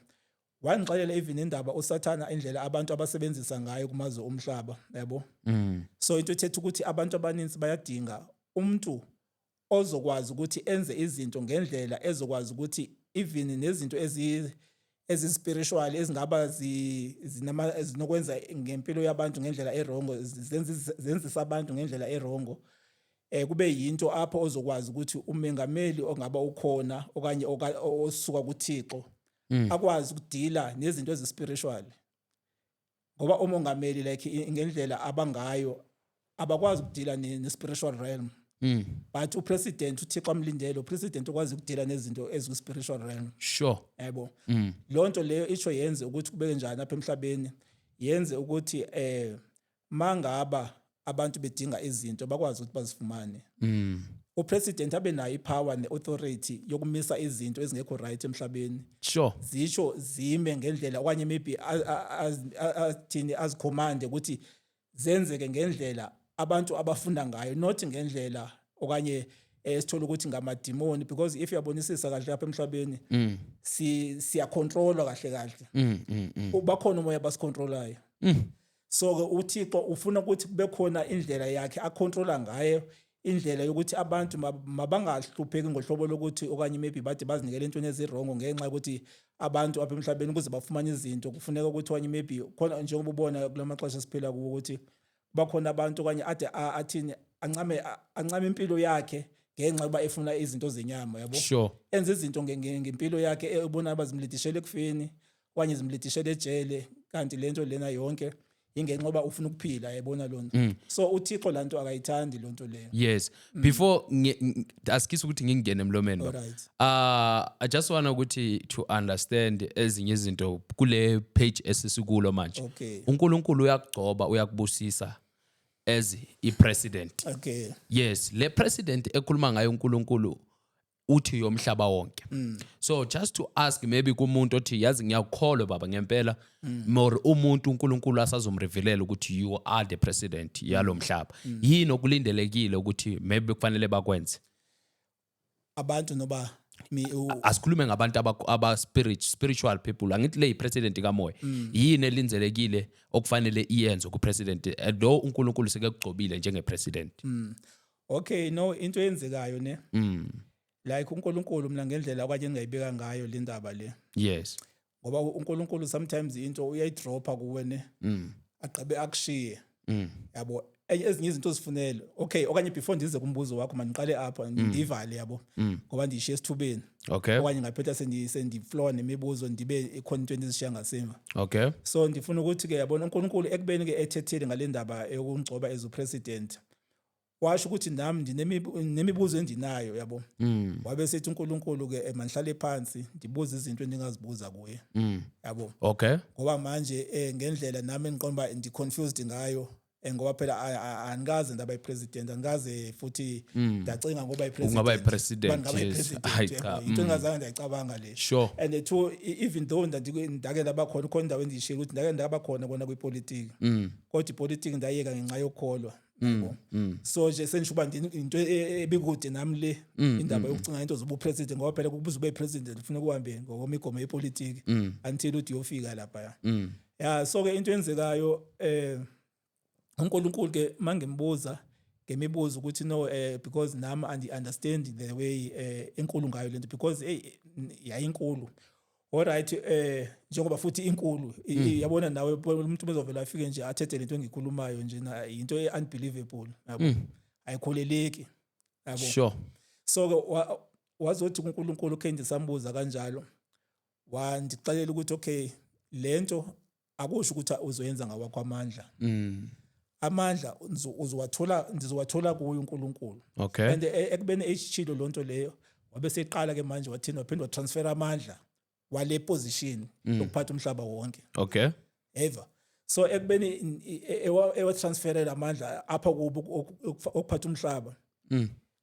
wangixelela even indaba uSathana indlela abantu abasebenzisa ngayo kumazwe omhlaba, yabo. So into ethetha ukuthi abantu abaninzi bayadinga umuntu ozokwazi ukuthi enze izinto ngendlela ezokwazi ukuthi even nezinto ezi-spiritual ezingaba zinokwenza ngempilo yabantu ngendlela erongo, zenzisa abantu ngendlela erongo, kube yinto apho ozokwazi ukuthi umengameli ongaba ukhona okanye osuka kuThixo akwazi ukudila nezinto ezi-spiritual, ngoba umongameli like ngendlela abangayo abakwazi ukudila ne-spiritual realm, but upresident uThixo amlindele upresident okwazi ukudila nezinto eziku-spiritual realm. Yabo, loo nto leyo isho yenze ukuthi kube njani apha emhlabeni, yenze ukuthi mangaba abantu bedinga izinto bakwazi ukuthi bazifumane, upresident abe nayo ipower ne-authority yokumisa izinto ezingekho right emhlabeni, zisho zime ngendlela okanye maybe athini, azicommande ukuthi zenzeke ngendlela abantu abafunda ngayo, not ngendlela okanye esithola ukuthi ngamadimoni, because if uyabonisisa kahle apha emhlabeni siyacontrolwa kahle kahle. Bakhona umoya abasicontrolayo. So ke uThixo ufuna ukuthi kube khona indlela yakhe acontrola ngayo. Indlela yokuthi abantu mabangahlupheki ngohlobo lokuthi okanye maybe bade bazinikele entweni ezi-wrong ngenxa yokuthi abantu apha emhlabeni ukuze bafumane izinto kufuneka ukuthi okanye maybe khona, njengoba ubona kula maxesha esiphila kuwo ukuthi bakhona abantu okanye ade athini ancame impilo yakhe ngenxa yokuba efuna izinto zenyama, yabo. Enza izinto ngempilo yakhe ebona bazimlidishela ekufeni okanye zimlidishela ejele, kanti lento lena yonke ingenxa yoba ufuna ukuphila, yayibona loo nto. So uThixo laa nto akayithandi loo nto leyo. Yes, before asikise ukuthi ngingene emlomeni, baba. Alright. I just wanna ukuthi to understand ezinye izinto kule page esisikulo manje. UNkulunkulu uyakugcoba, uyakubusisa as i-president. Yes, le president ekhuluma ngayo uNkulunkulu uthi yomhlaba wonke. So just to ask maybe kumuntu othi, "Yazi, ngiyakukholwa baba ngempela," more umuntu uNkulunkulu asazomrevealela ukuthi you are the president yalomhlaba, yini okulindelekile ukuthi maybe kufanele bakwenze? Abantu noba Asikhulume ngabantu aba spiritual people. Angithi le president kamoya, yini elindelekile okufanele iyenze ku president lo uNkulunkulu sekekugcobile njenge president? Okay, no, into eyenzekayo ne, like uNkulunkulu mina ngendlela okanye engingayibeka ngayo le ndaba le, ngoba uNkulunkulu sometimes into uyayidropa kuwe ne, agqibe akushiye, yabo. Ezinye izinto ozifunele, okay, okanye before ndize kumbuzo wakho mandiqale apha ndivale, yabo, ngoba ndiyishiye esithubeni. Okanye ngaphetha sendiflowa nemibuzo, ndibe ikhona into endizishiya ngasemva. So ndifuna ukuthi ke, yabona, uNkulunkulu ekubeni ke ethethile ngale ndaba yokungcoba as upresident, washo ukuthi nami nemibuzo endinayo, yabo. Wabe sethi uNkulunkulu ke mandihlale phansi ndibuze izinto endingazibuza kuye, yabo. Ngoba manje ngendlela nami engiqonda uba ndi-confused ngayo, ngoba phela andikaze ndaba yi-president, andikaze futhi ndacinga ngoba yi-president. Ungaba yi-president, Uba ndingaba yes. yi-president, Hayi, yabo. cha. Into engazange ndayicabanga le. And two, even though ndake ndaba khona, khona indawo endiyishilo ukuthi ndake ndaba khona kona kwipolitiki, kodwa ipolitiki ndayeka ngenxa yokukholwa, yabo. So nje sendisho uba into ebikude nami le indaba yokucinga into zobupresident, ngoba phela kubuza ube president kufuneka uhambe ngokwemigomo yepolitiki until uthi uyofika lapha. Ya, so ke into eyenzekayo, uNkulunkulu ke mangimbuza ngemibuzo ukuthi no, because nami andi understand the way enkulu ngayo lento, because hey, yayinkulu, alright, njengoba futhi inkulu, yabona nawe umuntu bezovela afike nje athethe lento engikhulumayo nje na into e-unbelievable, yabo, ayikholeleki, yabo. So ke wazothi kuNkulunkulu, okay, ndisambuza kanjalo, wandixelela ukuthi okay, lento akusho ukuthi uzoyenza ngawakho amandla. Amandla uzowathola, ndizowathola kuye uNkulunkulu. And ekubeni eshilo lonto leyo, wabe seqala ke manje wathini, waphinde watransfer amandla wale position yokuphatha umhlaba wonke. Ever so ekubeni ewatransferela amandla apha kubo okuphatha umhlaba,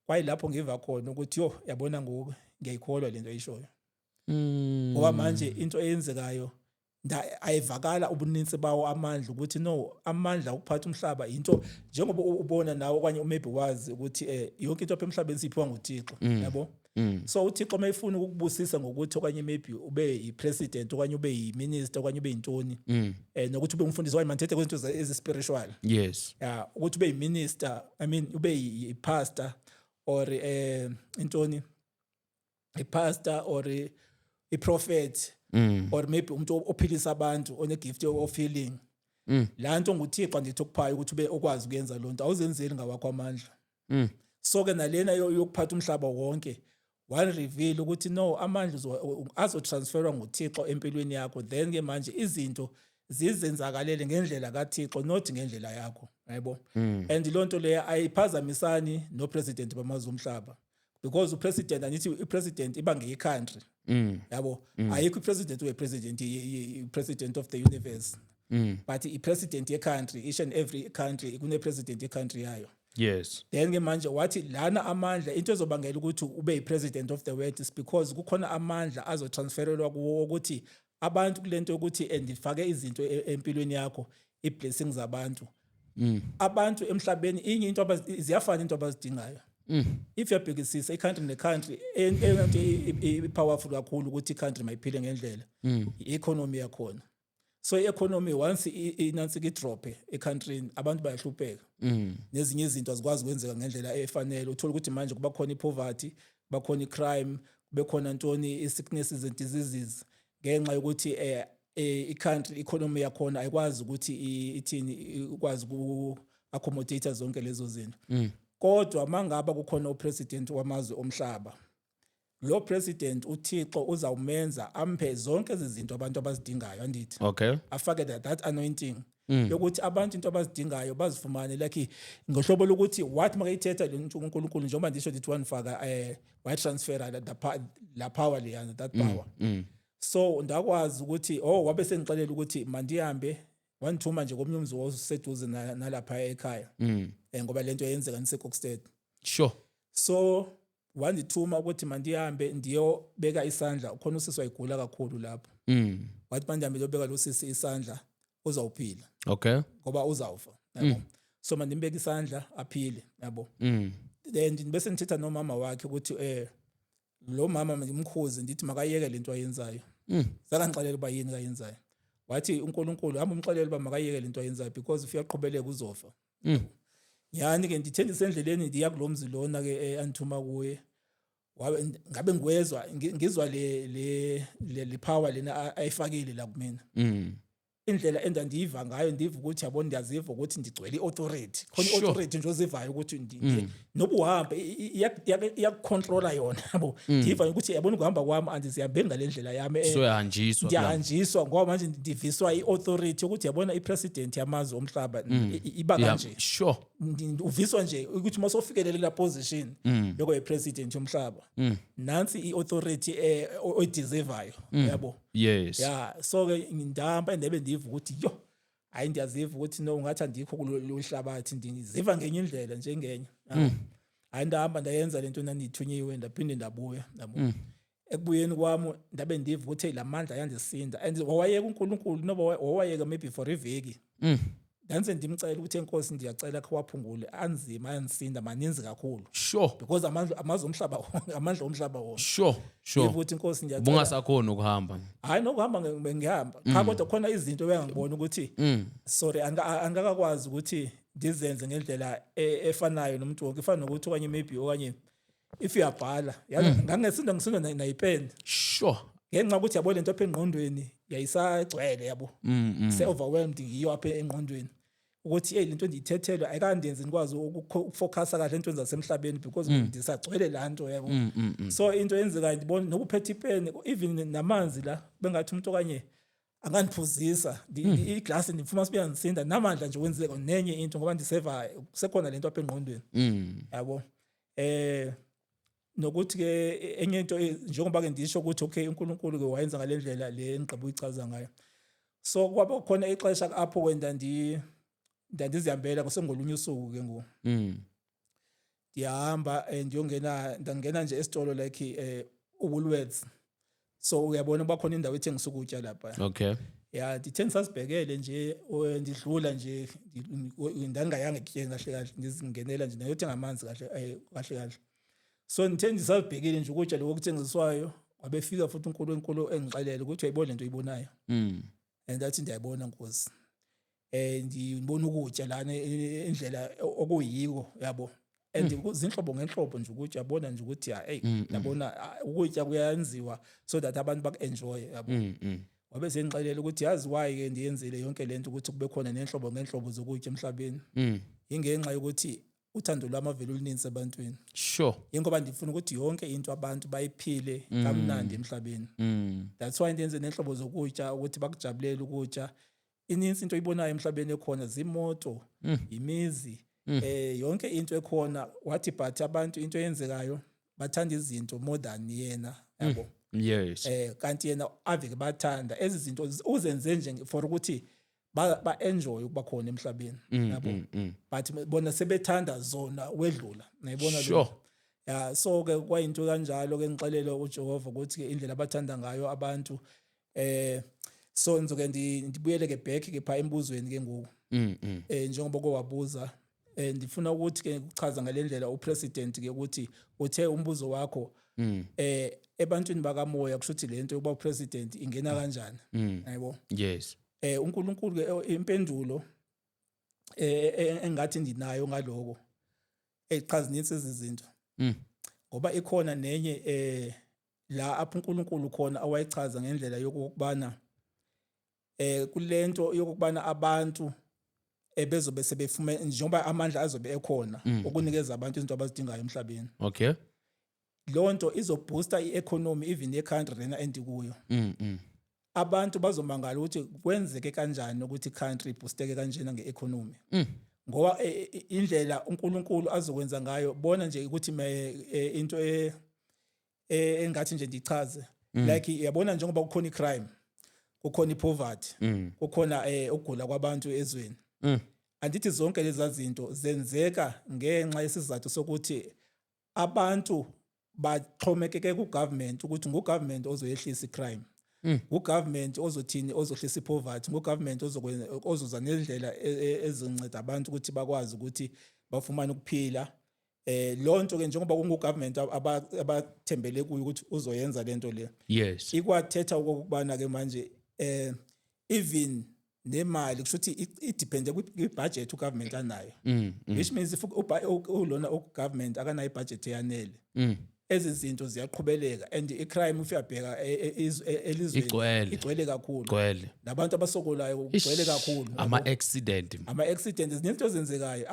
kwayilapho ngiva khona ukuthi yo, yabona ngoku ngiyayikholwa lento ayishoyo, ngoba manje into eyenzekayo ayivakala ubuninzi bawo amandla, ukuthi no, amandla okuphatha umhlaba into njengoba ubona nawe okanye maybe wazi ukuthi yonke into apha emhlabeni siyiphiwa nguThixo, yabo. So uThixo mayifuna ukukubusisa ngokuthi okanye maybe ube yi-president okanye ube yi-minister okanye ube yintoni, nokuthi ube umfundisi okanye mandithethe kwezinto ezi-spiritual, ya, ukuthi ube yi-minister, I mean ube yi-pastor or intoni, i-pastor or i-prophet or maybe umuntu ophilisa abantu one-gift of healing, laa nto nguThixo andithi okuphayo ukuthi ube okwazi ukuyenza loo nto, awuzenzeli ngawakho amandla. So ke nalena yokuphatha umhlaba wonke, one reveal ukuthi no, amandla azotransferwa nguThixo empilweni yakho, then ke manje izinto zizenzakalele ngendlela kaThixo, not ngendlela yakho, yaybo. And loo nto leyo ayiphazamisani nopresident bamazwe omhlaba, because upresident, angithi ipresident iba ngeyi-country, yabo. Ayikho ipresident oyi-president, i-president of the universe, but i-president ye-country, each and every country kune-president ye-country yayo. Then ke manje wathi lana amandla, into ezobangela ukuthi ube yi-president of the world is because kukhona amandla azotransferelwa kuwo ukuthi abantu kulento yokuthi andifake izinto empilweni yakho, i-blessings zabantu, abantu emhlabeni inye into ziyafana into abazidingayo. If uyabhekisisa i-country ne-country, eyona nto i-powerful kakhulu ukuthi i-country mayiphile ngendlela, i-economy yakhona. So i-economy once inansi idrop e-countryni, abantu bayahlupheka, nezinye izinto azikwazi ukwenzeka ngendlela efanele. Uthola ukuthi manje kuba khona i-poverty, kuba khona i-crime, kube khona ntoni, i-sicknesses and diseases, ngenxa yokuthi i-country economy yakhona ayikwazi ukuthi ithini, ikwazi uku-accommodate zonke lezo zinto. Kodwa mangaba kukhona upresident wamazwe omhlaba, lo president uThixo uzawumenza amphe zonke ezi zinto abantu abazidingayo, andithi? Afake that anointing yokuthi abantu into abazidingayo bazifumane, like ngohlobo lokuthi wathi makayithetha le nto uNkulunkulu, njengoba ndisho ndithi wanifaka, wayitransfera la power leyana, that power. So ndakwazi ukuthi, oh, wabe sengixelela ukuthi mandihambe, wandithuma nje komnye umzi oseduze nalapha ekhaya, ngoba lento yenzeka niseKokstad. So wandithuma ukuthi mandihambe ndiyobeka isandla, khona usisi wayegula kakhulu lapho. Wathi mandihambe ndiyobeka lo sisi isandla, uzawuphila, ngoba uzawufa, yabo. So mandimbeke isandla aphile, yabo. Then bese ngithetha nomama wakhe ukuthi lo mama ngimkhuze, ndithi makayeke lento ayenzayo. Zakangixelela uba yini kayenzayo. Wathi uNkulunkulu hamba umxelele uba makayeke lento ayenzayo, because if uyaqhubeleka uzofa. Yani ke ndithe ndisendleleni ndiya kulo mzi lona ke andithuma kuye, wabe ngabe ngiwezwa ngizwa le power lena ayifakile la kumina. Indlela endandiyiva ngayo, ndiva ukuthi, yabona, ndiyaziva ukuthi ndigcwele i-authority khona. I-authority nje ozivayo ukuthi noba uhambe iyakucontrola yona, yabo. Ndiva ukuthi, yabona, ukuhamba kwami andizihambe ngale ndlela yami. Soyahanjiswa. Ndiyahanjiswa ngoba manje ndiviswa i-authority ukuthi, yabona, i-president yamazwe omhlaba iba kanje. Uviswa nje ukuthi uma sofikelele la position yokuba i-president yomhlaba, nansi i-authority oyideservayo, yabo. Ya, so ke ngindahamba ndebe ndiva ukuthi, yo, hayi, ndiyaziva ukuthi no, ngathi andikho kulo hlabathi, ndiziva ngenye indlela njengenye, yabo. Hayi, ndahamba ndayenza lento ndandiyithunyiwe, ndaphinde ndabuya, yabo. Ekubuyeni kwami ndabe ndiva ukuthi, hey, la mandla ayandisinda, and wawayeka uNkulunkulu noba wawayeka maybe for iveki. Ndanze ndimcela ukuthi, enkosi, ndiyacela khe waphungule, anzima, ayandisinda, maninzi kakhulu, because amandla, amazwe omhlaba wonke, amandla omhlaba wonke. Ndiva ukuthi, inkosi, ndiyacela. Bungasakhona ukuhamba. Hayi, nokuhamba bengihamba cha, kodwa khona izinto bengangibona ukuthi, sorry, angikakwazi ukuthi ndizenze ngendlela efanayo nomuntu wonke, ifana nokuthi okanye maybe okanye if uyabhala, yazi, ngangesinda ngisinda nayipeni ngenxa yokuthi, yabo, lento apha engqondweni yayisagcwele, yabo, se-overwhelmed ngiyo apha engqondweni ukuthi, hey, lento ndiyithethelwe ayikandenzi ndikwazi ukufocusa kahle entweni zasemhlabeni because ndisagcwele laa nto, yabo. So into eyenzekayo, ndibona noba uphethe ipeni, even namanzi la, bengathi umuntu okanye angandiphuzisa iglasi, ndifuma sibuya ndisinda namandla nje wenzeka nenye into ngoba ndiseva kusekhona lento apha engqondweni, yabo. Nokuthi ke enye into, njengoba ke ndisho ukuthi, okay, uNkulunkulu ke wayenza ngale ndlela le engigqiba uyichaza ngayo. So kwaba khona ixesha apho ke ndandizihambela kusengolunye usuku ke ngoku. Ndiyahamba, ndiyongena, ndangena nje esitolo like uWoolworths. So uyabona kuba khona indawo ethengisa ukutya lapha. Ya, ndithe ndisazibhekele nje, ndidlula nje, ndandingayanga ekutyeni kahle kahle, ndizingenela nje ndayothenga amanzi kahle kahle kahle. So ndithe ndisazibhekile nje ukutya lokho okuthengiswayo, wabefika futhi uNkulunkulu engixelela ukuthi, uyayibona lento oyibonayo? And ndathi, ndiyayibona, Nkosi. Ndibona ukutya lana, indlela okuyiko, yabo, and kuzinhlobo ngenhlobo nje ukutya, yabona nje ukuthi ya, hey, yabona, ukutya kuyenziwa so that abantu baku-enjoy, yabo. Wabe sengixelela ukuthi, yazi why ke ndiyenzile yonke lento ukuthi kube khona nenhlobo ngenhlobo zokutya emhlabeni? Ingenxa yokuthi uthando lwami avele oluninzi ebantwini. Ingoba ndifuna ukuthi yonke into abantu bayiphile kamnandi emhlabeni. That's why ndenze nenhlobo zokutya ukuthi bakujabulele ukutya. Ininzi into oyibonayo emhlabeni ekhona, zimoto, imizi, yonke into ekhona. Wathi but abantu into eyenzekayo bathanda izinto more than yena, yabo. Kanti yena ave bathanda ezi zinto uzenze nje for ukuthi ba enjoy ukuba khona emhlabeni, yabo. But bona sebethanda zona wedlula, nayibona lo. Ya, so ke kwayinto kanjalo ke, ngixelele uJehova ukuthi ke indlela abathanda ngayo abantu. So ngizoke ndibuyele ke back ke pha embuzweni ke ngoku. Njengoba kowabuza, ndifuna ukuthi ke ukuchaza ngalendlela upresident ke ukuthi uthe umbuzo wakho ebantwini bakamoya kusho ukuthi lento yokuba upresident ingena kanjani, yabo. uNkulunkulu ke, impendulo engathi ndinayo ngaloko, cha, zininzi ezi zinto, ngoba ikhona nenye la apho uNkulunkulu khona awayichaza ngendlela yokubana kulento yokubana abantu ebezobe sebefume, njengoba amandla azobe ekhona ukunikeza abantu izinto abazidingayo emhlabeni, lonto izoboosta i-economy even ye-country lena endikuyo. Abantu bazomangala ukuthi kwenzeke kanjani ukuthi i-country iboosteke kanjena nge-economy, ngoba indlela uNkulunkulu azokwenza ngayo, bona nje ukuthi into engathi nje ndichaze, like yabona njengoba kukhona i-crime, kukhona i-poverty, kukhona ukugula kwabantu ezweni, andithi zonke lezi zinto zenzeka ngenxa yesizathu sokuthi abantu baxhomekeke ku-government, ukuthi ngu-government ozoyehlisa i-crime, ngu-government ozothini, ozohlisa i-poverty, ngu-government ozoza nendlela ezinceda abantu ukuthi bakwazi ukuthi bafumane ukuphila. Lonto ke, njengoba kungu-government abathembele kuyo ukuthi uzoyenza lento le, ikwathetha okokubana ke manje even nemali, kusho ukuthi idepende kwi-budget ugovernment anayo, which means if ulona ugovernment akanayo ibudget eyanele, ezi zinto ziyaqhubeleka and i-crime, if uyabheka elizweni, Igcwele. igcwele kakhulu. Gcwele. Nabantu abasokolayo kugcwele kakhulu. Ama-accident. Ama-accident, zininto ezenzekayo,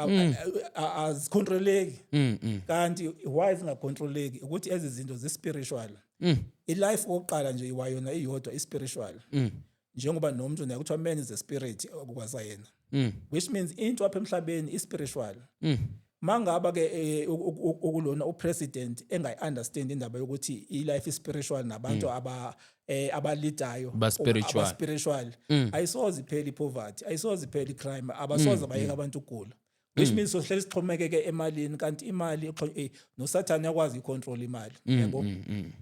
azicontroleki. Kanti why zingacontroleki? Ukuthi ezi zinto zi-spiritual. I-life okokuqala nje iwayona iyodwa i-spiritual, njengoba nomuntu naye kuthiwa man is a spirit okwasayena, which means into apha emhlabeni i-spiritual. Mangaba ke ukulona upresident engayi-understand indaba yokuthi i-life is-spiritual nabantu abaleadayo Ba-spiritual. aba-spiritual, ayisoze iphele i-poverty, ayisoze iphele i-crime, abasoze bayeka abantu ukugula, which means sohleli sixhomekeke emalini. Kanti imali noSathane uyakwazi icontrol imali, yabo,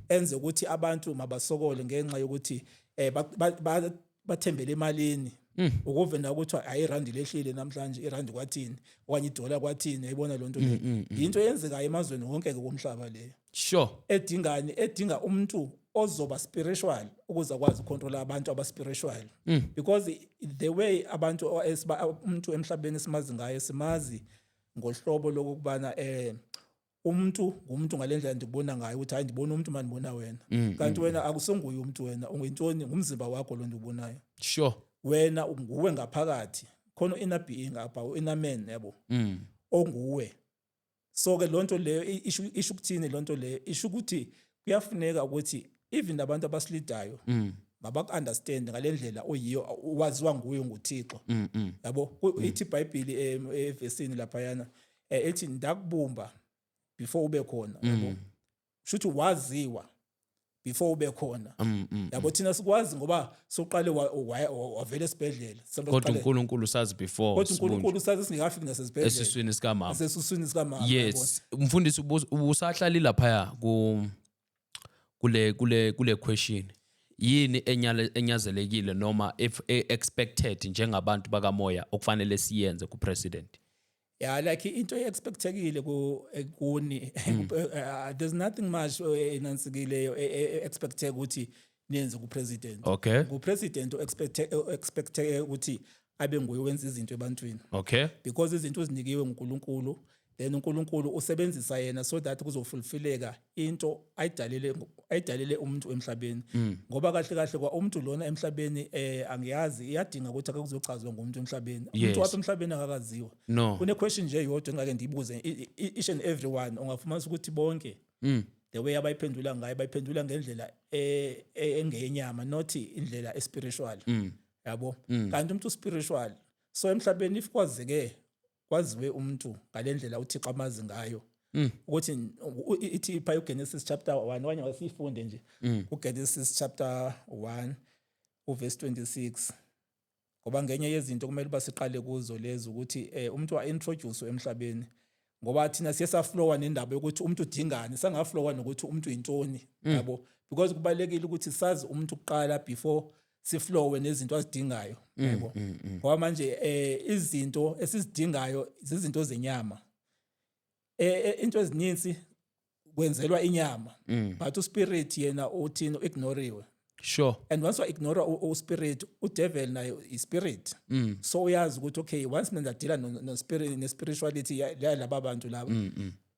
enze ukuthi abantu mabasokole ngenxa yokuthi bathembele emalini, ukuve na ukuthi hayi, irandi lehlile namhlanje, irandi kwathini, okanye idola kwathini. Yayibona lonto le, into eyenzekayo emazweni wonke ke komhlaba leyo, edingani? Edinga umuntu ozoba spiritual ukuze akwazi ukucontrola abantu aba-spiritual, because the way abantu umuntu emhlabeni simazi ngayo, simazi ngohlobo lokubana umuntu ngumuntu ngalendlela ndikubona ngayo, ukuthi hayi, ndibona umuntu, mandibona wena, kanti wena akusenguye umuntu, wena unguyintoni? Ngumzimba wakho lo ndiwubonayo. Wena nguwe ngaphakathi khona, inner being apha, inner man, yabo, onguwe. So ke lonto leyo isho ukuthini? Lonto leyo isho ukuthi kuyafuneka ukuthi even nabantu abasileadayo mabaku-understand ngale ndlela oyiyo, waziwa nguye nguThixo, yabo. Ithi iBhayibheli evesini laphayana ethi ndakubumba before ube khona, yabo, shuthi waziwa before ube khona, yabo. Thina sikwazi ngoba soqale wavela esibhedlela. Kodwa uNkulunkulu sazi before Kodwa sibunjwe. uNkulunkulu sazi singekafiki nasesibhedlela, Esiswini sikamama. Esiswini sikamama, yabo. Yes, mfundisi, ubusahlali laphaya ku kule question, yini enyazelekile noma if expected njengabantu bakamoya okufanele siyenze ku president? Yeah, like into expectekile ku kuni, there's nothing much enansikileyo expecte ukuthi niyenze ku president. Ku president expect ukuthi abe nguye wenza izinto ebantwini, because izinto uzinikiwe nguNkulunkulu, then uNkulunkulu usebenzisa yena so that kuzofulfilleka into ayidalele umuntu emhlabeni, ngoba kahle kahle kwa umuntu lona emhlabeni angiyazi, iyadinga ukuthi ake kuzochazwa ngumuntu emhlabeni. Umuntu wapha emhlabeni akakaziwa. No. Kune question nje eyodwa engake ndiyibuze each and everyone, ungafumanisa ukuthi bonke the way abayiphendula ngayo, bayiphendula ngendlela engenyama, not indlela espiritual, yabo. Kanti umuntu spiritual, so emhlabeni if kwazeke kwaziwe umuntu ngalendlela uThixo amazi ngayo, ukuthi ithi ipha uGenesis chapter 1, okanye wasifunde nje uGenesis chapter 1 uverse 26, ngoba ngenye yezinto kumele uba siqale kuzo lezi ukuthi umuntu wa-introduce emhlabeni, ngoba thina siye saflowa nendaba yokuthi umuntu udingani, sangaflowa nokuthi umuntu uyintoni, yabo, because kubalekile ukuthi sazi umuntu kuqala before siflowe nezinto azidingayo, yabo, ngoba manje izinto esizidingayo zizinto zenyama. Into ezininzi kwenzelwa inyama, but uspirit yena uthini? Ignoriwe. And once wa-ignora u-spirit, u-devil nayo i-spirit. So uyazi ukuthi okay, once mina nda-deala no-spirit, ne-spirituality yalaba bantu laba,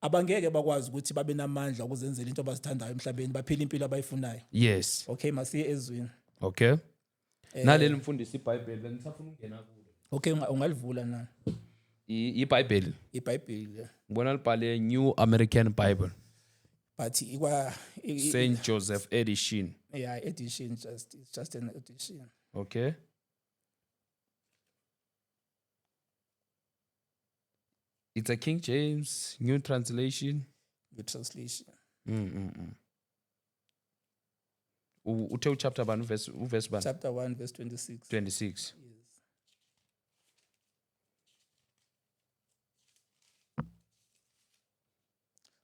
abangeke bakwazi ukuthi babe namandla ukuzenzela into abazithandayo emhlabeni, baphile impilo abayifunayo. Okay, masiye ezwini. Okay, naleli mfundisi iBhayibheli bengisafuna ukungena kulo. Okay, ungalivula na? IBhayibheli. IBhayibheli. Ngibona libhale New American Bible. But ikwa St Joseph edition. Yeah, edition, just it's just an edition. Okay, it's a King James New Translation. The translation. Uthe u-chapter bani, u-verse bani? Chapter 1 verse 26. 26. Yes.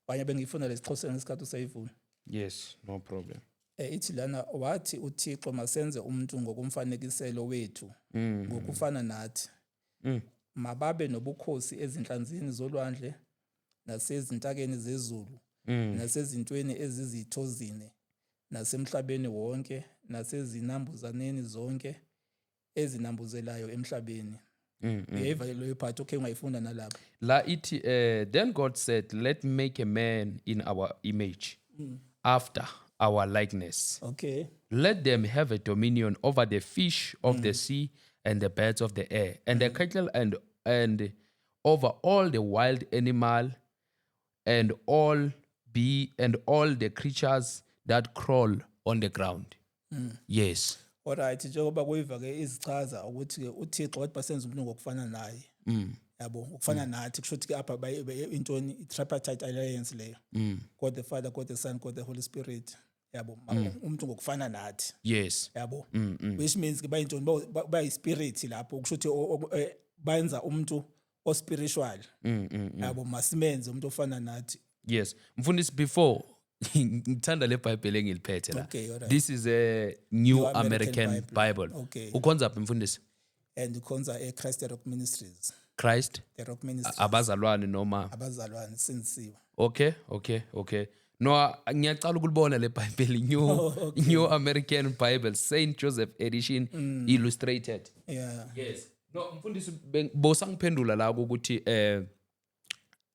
Kanye bengifuna lesixhoseni ngesikhathi usayivula. Yes, no problem. Ithi lana, wathi uThixo, masenze umuntu ngokomfanekiselo wethu, ngokufana nathi. Mababe nobukhosi ezinhlanzini zolwandle nasezintakeni zezulu nasezintweni ezizithozine nasemhlabeni wonke nasezinambuzaneni zonke ezinambuzelayo emhlabeni. Uyayiva leyo part? Okay, ungayifunda nalapho. La ithi, then God said, let make a man in our image, after our likeness. Let them have a dominion over the fish of the sea and the birds of the air and the cattle and over all the wild animal and all be and all the creatures that crawl on the ground. Yes. Alright, njengoba kuyiva ke, izichaza ukuthi ke uThixo wathi basenza umuntu ngokufana naye. Yabo, ukufana nathi kusho ukuthi ke apha intoni, i-tripartite alliance leyo. God the Father, God the Son, God the Holy Spirit. Yabo, umuntu ngokufana nathi. Yabo. Which means ke bayintoni, bayi-spirit lapho, kusho ukuthi bayenza umuntu o-spiritual. Yabo, masimenze umuntu ofana nathi. Yes. Mfundisi, before, ngithanda le Bible engiliphethe la. Okay, alright. This is a New New American American Bible. Bible. Okay. Ukhonza phi, mfundisi? And ukhonza e-Christ the Rock Ministries. Christ The Rock Ministries. Abazalwane noma? Abazalwane sinsiwe. Okay. No, ngiyacala ukulibona le Bible, New American Bible, Saint Joseph edition, illustrated. Yes. No, mfundisi, bosangiphendula la ukuthi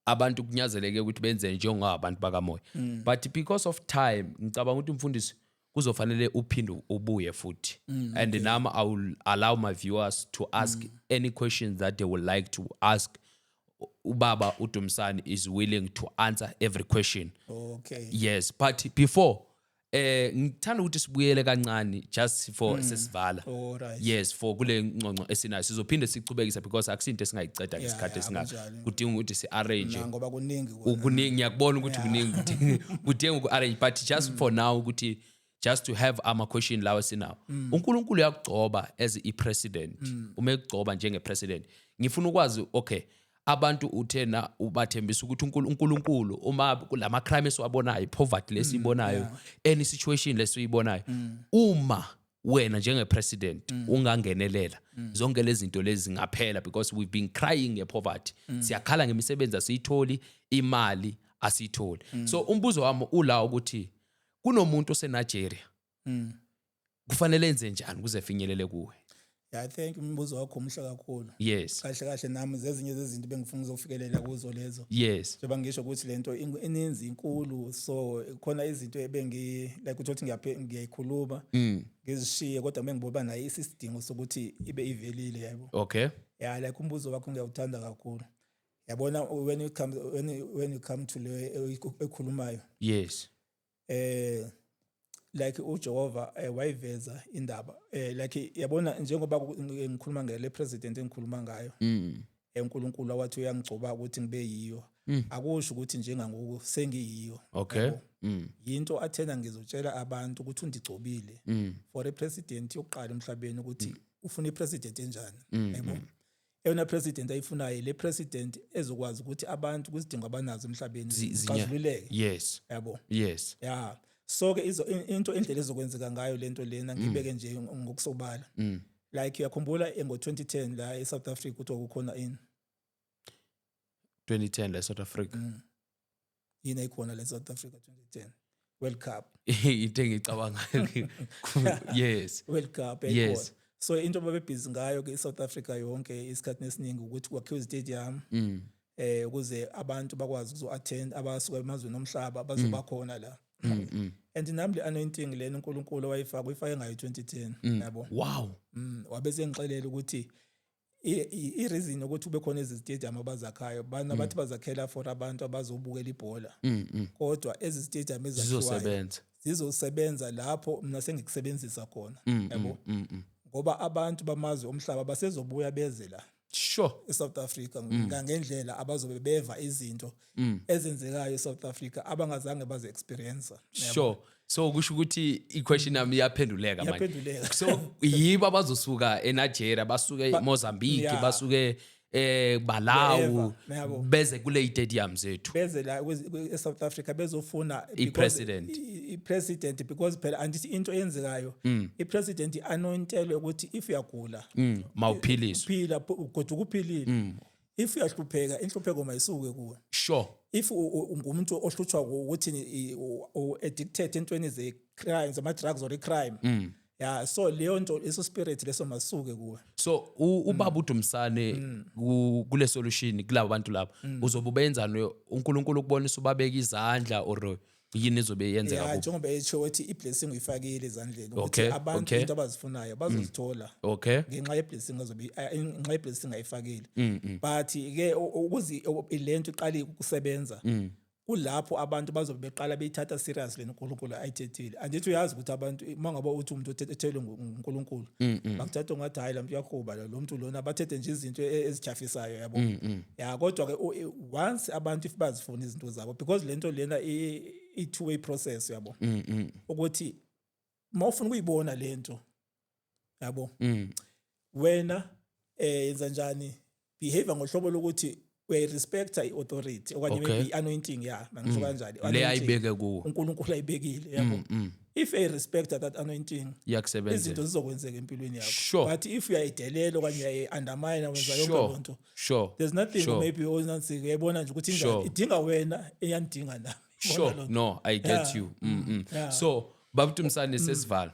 abantu kunyazeleke ukuthi benze njengabantu bakamoya. But because of time, ngicabanga ukuthi mfundisi kuzofanele uphinde ubuye futhi. And now I will allow my viewers to ask any questions that they would like to ask. Ubaba uDumsani is willing to answer every question. Yes, but before, ngithanda ukuthi sibuyele kancane just for sesivala. Yes, for kule ngxoxo esinayo sizophinde sichubekise because akusinto esingayiceda ngesikhathi esingaka. Kunjalo. Kudinga ukuthi si-arrange. Na, ngoba kuningi kona. Kuningi, ngiyakubona ukuthi kuningi, kudinga uku-arrange, but just for now ukuthi just to have ama question lawa esinawo. UNkulunkulu uyakugcoba as i-president. Uma ekugcoba njenge-president, ngifuna ukwazi, okay, abantu uthena ubathembisa ukuthi uNkulunkulu uma kulama crime esiwabonayo, poverty lesiyibonayo, any situation lesiyibonayo, uma wena njenge-president ungangenelela, zonke lezi zinto lezi zingaphela, because we've been crying nge-poverty, siyakhala ngemisebenzi asiyitholi, imali asiyitholi. So umbuzo wami ula ukuthi kunomuntu oseNigeria, kufanele enze njani ukuze efinyelele kuwe? Yeah, I think umbuzo wakho muhle kakhulu. Kahle kahle nami zezinye zezinto bengifuna ukuzofikelela kuzo lezo. Njengoba ngisho ukuthi lento ininzi, inkulu, so khona izinto ebengi like uthola ukuthi ngiyayikhuluma ngizishiye, kodwa mengibona nayo isisidingo sokuthi ibe ivelile, yabo. Yeah, like umbuzo wakho ngiyawuthanda kakhulu. Yabona, when you come to le ekhulumayo, like uJehova wayiveza indaba, like yabona, njengoba ngikhuluma ngele president engikhuluma ngayo, uNkulunkulu wathi uyangigcoba ukuthi ngibe yiyo, akusho ukuthi njengangoku sengiyiyo. Yabo? Yinto athena ngizotshela abantu ukuthi undigcobile for a president yokuqala emhlabeni, ukuthi ufuna i-president enjani, yabo. Eyona president ayifunayo, le president ezokwazi ukuthi abantu kwizidingo abanazo emhlabeni zixazululeke. Yabo. Yeah, so ke into indlela ezokwenzeka ngayo lento lena, ngibeke nje ngokusobala, like uyakhumbula ngo-2010 la eSouth Africa ukuthi kukhona ini? 2010 la South Africa. Yini ayikhona la eSouth Africa 2010? World Cup. Into engicabangayo, yes. World Cup yayikhona. So into babebhizi ngayo ke iSouth Africa yonke isikhathi esiningi ukuthi kwakhiwe stadium ukuze abantu bakwazi ukuzo attend, abasuka emazweni omhlaba bazoba khona la. And nami le anointing lena uNkulunkulu wayifaka, uyifake ngayo 2010, yabo. Wabe sengixelela ukuthi i-reason ukuthi kube khona ezi stadium abazakhayo bana bathi bazakhela for abantu abazobukela ibhola, kodwa ezi stadium ezakhiwayo zizosebenza zizosebenza lapho mina sengikusebenzisa khona, yabo, ngoba abantu bamazwe omhlaba basezobuya beze la eSouth Africa ngendlela abazobe beva izinto ezenzekayo eSouth Africa abangazange baze experience. Sure, so kusho ukuthi i-question yami iyaphenduleka manje. Iyaphenduleka. So yibo abazosuka eNigeria, basuke eMozambique, basuke Malawi, Wherever, yabo. beze kule stadium zethu. Beze la eSouth Africa bezofuna I-president. I-president, because phela andithi into eyenzekayo, i-president i-anointelwe ukuthi if uyagula, mawuphiliswe. Phila, kodwa ukuphilile. If uyahlupheka, inhlupheko mayisuke kuwe. If ungumuntu ohlutshwa ukuthi addicted entweni ze-crime, zama-drugs or i-crime, yeah, so leyo nto, leso spirit leso masuke kuwe. So ubaba uDumsane, kule solution kulabo bantu labo uzobe ubenzani? uNkulunkulu ukubonisa ubabeka izandla or yini ezobe yenzeka Ya, kubo? Njengoba esho ukuthi i-blessing uyifakile ezandleni ukuthi abantu into abazifunayo bazozithola ngenxa ye-blessing azobe, ngenxa ye-blessing ayifakile. But ke ukuze lento iqale ukusebenza, kulapho abantu bazobe beqala beyithatha seriously uNkulunkulu ayithethile. Andithi uyazi ukuthi abantu, uma ngabe uthi umuntu ethelwe nguNkulunkulu, bakuthatha ngathi hayi, la muntu uyahuba, lo muntu lona, bathethe nje izinto ezichafisayo, yabo. Ya, kodwa ke once abantu if bazifuna izinto zabo, because lento lena i two way process, yabo, ukuthi uma ufuna ukuyibona lento, yabo, wena yenza njani, behave ngohlobo lokuthi uyayirespecta i-authority okanye maybe i-anointing, ya, mangisho kanjalo, Le i-anointing ayibeke kuwo. uNkulunkulu ayibekile, yabo. If uyayirespecta that anointing, iyakusebenzela, izinto zizokwenzeka empilweni yakho. But if uyayidelela okanye uyayi-undermine, wenza yonke loo nto, there's nothing. Maybe onansi uyayibona nje ukuthi injani. Idinga wena, iyandinga nami. Yabona loo nto? No, I get you. So baba uDumsane, sesivala.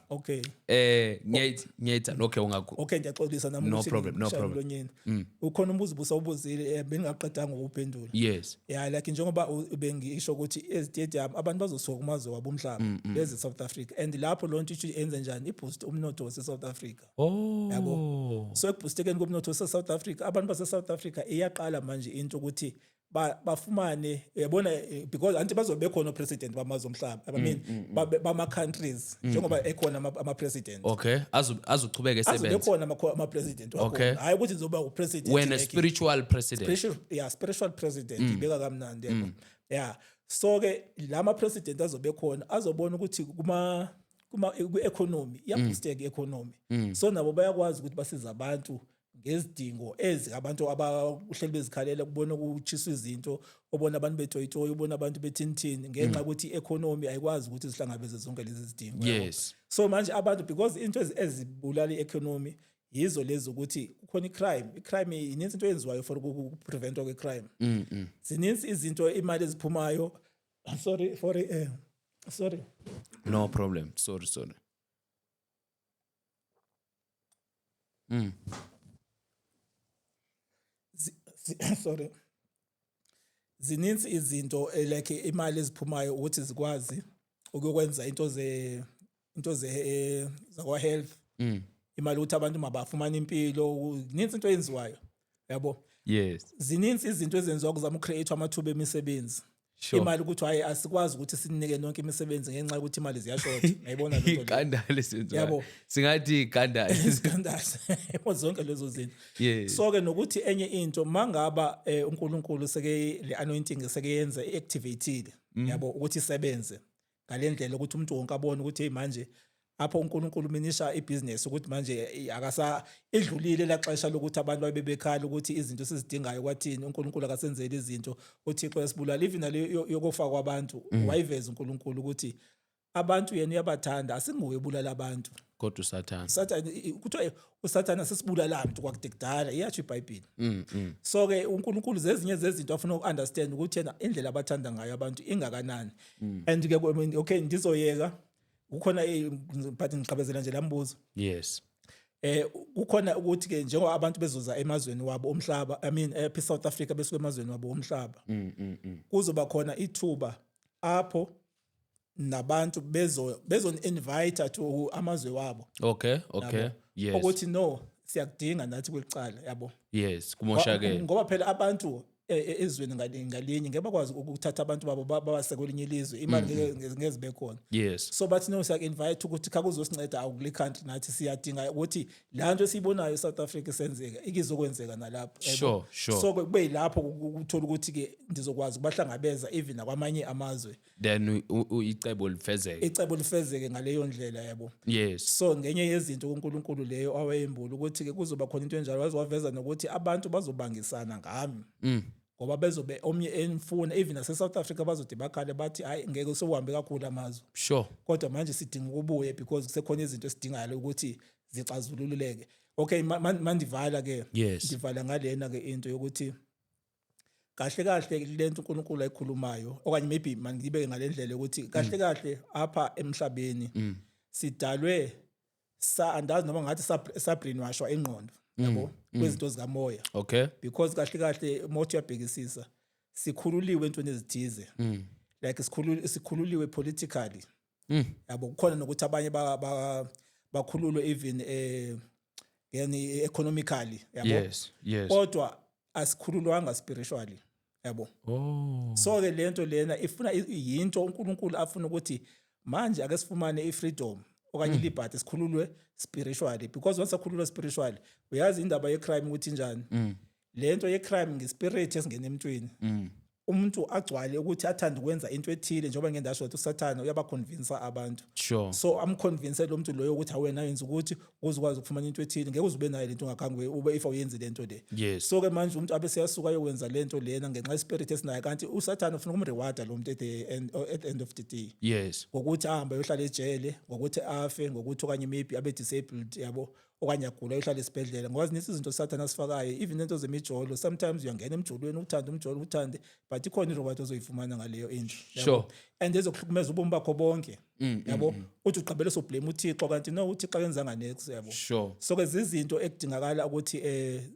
Ngiyayithi okay, ungakho. Okay, ngiyaxolisa nami No ukuthi problem, no ngishaya problem. emlonyeni. Ukhona umbuzo ubusawubuzile, bengingaqedanga ukuphendula. Yes. Ya, like njengoba bengisho ukuthi ezitadium abantu bazosuka kumazwe wabo umhlaba beze South Africa, and lapho loo nto isho yenze njani, iboost umnotho wase-South Africa. Oh. So ekuboostekeni komnotho wase-South Africa, abantu base-South Africa iyaqala manje into ukuthi bafumane, uyabona, because anti bazobe bekhona opresident bamazwe omhlaba, I mean bama-countries, njengoba ekhona ama-president. Okay, azochubeka Azobe esebenza. khona ama-president wakhona, hhayi ukuthi nizoba upresident Wena like spiritual president. Spiritual, yeah, spiritual president, ibeka kamnandi, yebo. Yeah, so ke lama president azobe khona azobona ukuthi kuma ku-economy iyaboosteka i-economy, so nabo bayakwazi ukuthi basize abantu ngezidingo ezi abantu abahleli bezikhalela kubona ukutshiswa izinto, obona abantu betoyitoyi, ubona abantu bethinithini, ngenxa yokuthi i-economy ayikwazi ukuthi zihlangabeze zonke lezi zidingo, yabo. So manje abantu, because into ezibulala i-economy yizo lezi ukuthi kukhona i-crime. I-crime ininzi, into eyenziwayo for ukupreventwa kwe-crime zininzi izinto, imali eziphumayo. Sorry for sorry. No problem, sorry, sorry. Sorry, zininzi izinto, like imali eziphumayo ukuthi zikwazi ukuyokwenza into ze zakwa health, imali ukuthi abantu mabafumane impilo, zininzi into eyenziwayo, yabo. Zininzi izinto ezenziwa ukuzama ucreate amathuba emisebenzi. Imali ukuthi hayi, asikwazi ukuthi sinike nonke imisebenzi ngenxa yokuthi imali ziyashoda, ngiyayibona lento leyo. Igandane senziwa. Yabo. Singathi igandane. Isikandane, yabo, zonke lezo zinto. So ke nokuthi enye into, mangaba uNkulunkulu seke le anointing seke yenza iactivated, yabo, ukuthi isebenze ngalendlela ukuthi umuntu wonke abone ukuthi hey, manje apho uNkulunkulu minisha ibusiness, ukuthi manje akasa idlulile la xesha lokuthi abantu babe bekhala ukuthi izinto sizidingayo kwathini, uNkulunkulu akasenzeli izinto, uThixo yasibulala. Even nale yokufa kwabantu, wayiveza uNkulunkulu ukuthi abantu yena uyabathanda, asinguye ebulala abantu. Kodwa usathana. Sathane, kuthiwa usathana sesibulala mntu kwakude kudala, iyatsho iBhayibheli. So ke uNkulunkulu zezinye zezinto afuna uku-understand ukuthi yena indlela abathanda ngayo abantu ingakanani. And ke okay, ndizoyeka kukhona, but ngiqabezela nje lambuzo. Kukhona ukuthi ke njengoba abantu bezoza emazweni wabo omhlaba, I mean, South Africa, besuka emazweni wabo omhlaba, kuzoba khona ithuba apho nabantu bezo invite to amazwe wabo. Ukuthi no, siyakudinga nathi kwelicala, yabo. Yes, kumoshakele. Ngoba phela abantu ezweni ngalinye ngeke bakwazi ukuthatha abantu babo babase kwelinye ilizwe, imali ngeke zibe khona. So bathi no, siyak-invite ukuthi kha kuzosinceda awukule country, nathi siyadinga ukuthi la nto esiyibonayo e-South Africa isenzeka, ikizokwenzeka nalapho, yabo. Sure, sure. So kube yilapho ukuthola ukuthi-ke ndizokwazi ukubahlangabeza even nakwamanye amazwe. Then icebo lifezeke. Icebo lifezeke ngaleyo ndlela, yabo. So ngenye yezinto uNkulunkulu leyo awayembula ukuthi-ke kuzoba khona into enjalo, waze waveza nokuthi abantu bazobangisana ngami ngoba bezobe omnye emfuna, even nase-South Africa bazode bakhale bathi hayi, ngeke sewuhambe kakhulu amazwe, kodwa manje sidinga ukubuye because kusekhona izinto esidingayo ukuthi zixazululeke. Okay, mandivala ke. Ndivala ngalena ke into yokuthi kahle kahle lento uNkulunkulu ayikhulumayo, okanye maybe mangibe ngalendlela yokuthi kahle kahle apha emhlabeni sidalwe sa, andazi noma ngathi sabrainwashwa ingqondo, yabo, kwezinto zikamoya, because kahle kahle mothi uyabhekisisa, sikhululiwe entweni ezithize, like sikhululiwe politically, yabo. Kukhona nokuthi abanye bakhululwe even yani economically, yabo, kodwa asikhululwanga spiritually, yabo. So ke lento lena ifuna yinto uNkulunkulu afuna ukuthi manje ake sifumane ifreedom okanye liberty, sikhululwe spiritually, because once akhululwe spiritually, uyazi indaba yecrime ukuthi injani. Lento yecrime ngespirit esingena emntwini, umuntu agcwale ukuthi athande ukwenza into ethile, njengoba ngendasho ukuthi uSathane uyabaconvince abantu. So amconvince lo muntu loyo ukuthi awena yenza ukuthi ukuze ukwazi ukufumana into ethile, ngeke uze ube nayo lento ungakhange ube if awuyenzi lento le. So ke manje umuntu abe seyasuka ayokwenza lento lena ngenxa yespirit esinayo, kanti uSathane ufuna ukumrewarda lo muntu at the end of the day ngokuthi ahambe ayohlala ejele, ngokuthi afe, ngokuthi okanye maybe abe disabled, yabo, okanye agula ayohlala esibhedlela, ngoba zininzi izinto sathane asifakayo, even into zemijolo. Sometimes uyangena emjolweni, uthande umjolo, uthande, but ikhona ireward ozoyifumana ngaleyo into, yabo. And ezokuhlukumeza ubomi bakho bonke, yabo, uthi ugqibele soblame uThixo, kanti no, uThixo akenzanga nex, yabo. So ke zizinto ekudingakala ukuthi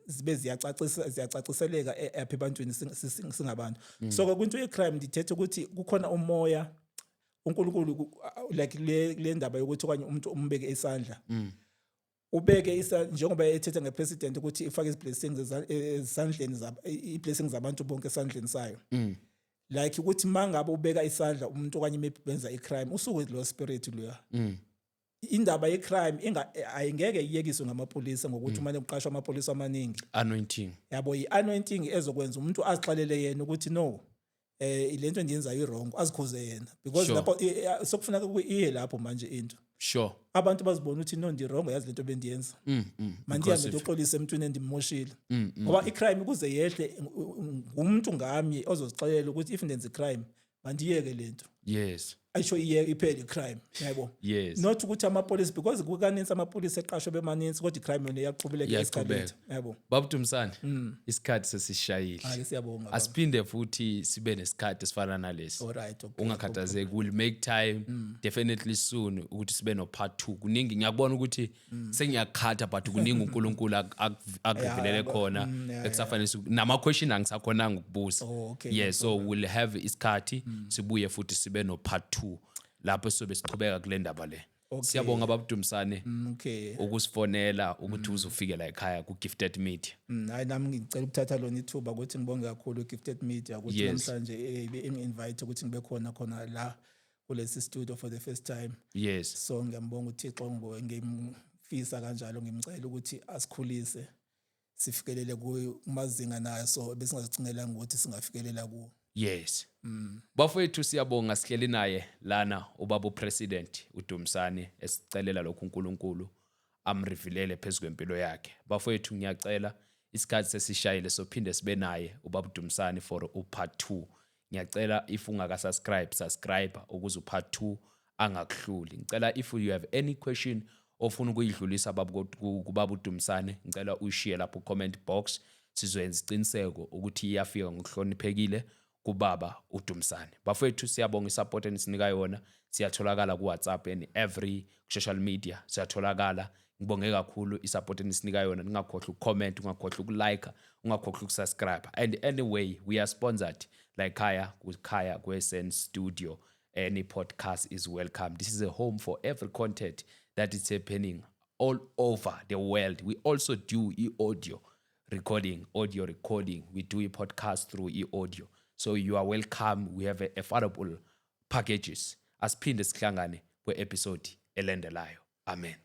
zibe ziyacacisa, ziyacaciseleka apha ebantwini singabantu. So ke kwinto ye-crime ndithethe ukuthi kukhona umoya uNkulunkulu like le ndaba yokuthi okanye umuntu umbeke isandla, ubeke isa, njengoba ethetha ngepresident ukuthi ifake izi-blessings ezandleni zab i-blessings zabantu bonke esandleni sayo, like ukuthi mangabe ubeka isandla umuntu okanye maybe benza i-crime, usuke lo spirit loya. Indaba ye-crime inga ayingeke iyekiswe ngamapolisa ngokuthi umane kuqashwa amapolisa amaningi. Anointing. Yabo, i-anointing ezokwenza umuntu azixelele yena ukuthi no, lento endiyenzayo i-wrong, azikhuze yena, because lapho sokufuneka iye lapho manje into abantu bazibona ukuthi no, ndi-wrong, yazi lento bendiyenza, mandihambe ndiyoxolisa emntwini endimmoshile, ngoba i-crime ukuze yehle ngumuntu ngamnye ozozixelela ukuthi if ndenza i-crime, mandiyeke lento. Ayisho iye iphele i-crime, yabo. Not ukuthi amapolisi, because kukaninzi amapolisi eqashwe bemaninzi, kodwa i-crime yona iyaqhubeleka. Iyaqhubeka. Escalate, yabo. Baba Dumisani, isikhathi sesishayile. Ake siyabonga, baba. Asiphinde futhi sibe nesikhathi esifana nalesi. All right, okay. Ungakhathazeki, we'll make time definitely soon ukuthi sibe no part 2. Kuningi ngiyakubona ukuthi sengiyakhatha, but kuningi uNkulunkulu akurevealele khona ekusafanele nama question angisakhonanga ukubuza. Oh, okay. Yeah, so we'll have isikhathi sibuye futhi sibe no part 2 lapho sobe siqhubeka kule ndaba le. Siyabonga, baba Dumisane, ukusifonela ukuthi uzofike la ekhaya ku Gifted Media. Hayi, nami ngicela ukuthatha lona ithuba ukuthi ngibonge kakhulu i-Gifted Media ukuthi namhlanje ingi-invite ukuthi ngibe khona khona la kulesi studio for the first time. So ngiyambonga uThixo, ngimfisa kanjalo, ngimcela ukuthi asikhulise sifikelele kumazinga nayo so besingazicingelanga ukuthi singafikelela kuwo. Yes. Bafowethu, siyabonga, sihleli naye lana ubaba upresident uDumsane, esicelela lokhu uNkulunkulu amrevealele phezulu kwempilo yakhe. Bafowethu, ngiyacela, isikhathi sesishayile, sophinde sibe naye ubaba uDumsane for upart 2. Ngiyacela, if ungaka subscribe, subscribe ukuze upart 2 angakuhluli. Ngicela, if you have any question Ofuna ukuyidlulisa baba kubaba uDumisane, ngicela uyishiye lapho comment box, sizoyenza isiqiniseko ukuthi iyafika ngokuhloniphekile kubaba uDumisane. Bafowethu, siyabonga isupport enisinika yona. Siyatholakala ku-WhatsApp and every social media siyatholakala. Ngibonge kakhulu isupport enisinika yona. Ningakhohlwa ukucomment, ungakhohlwa ukulike, ungakhohlwa ukusubscribe. And anyway, we are sponsored like khaya kukhaya kwe-Sen Studio. Any podcast is welcome. This is a home for every content that is happening all over the world. We also do e-audio recording, audio recording. We do a podcast through e-audio, so you are welcome. We have a affordable packages. Asiphinde sihlangane kwe-episode elandelayo. Amen.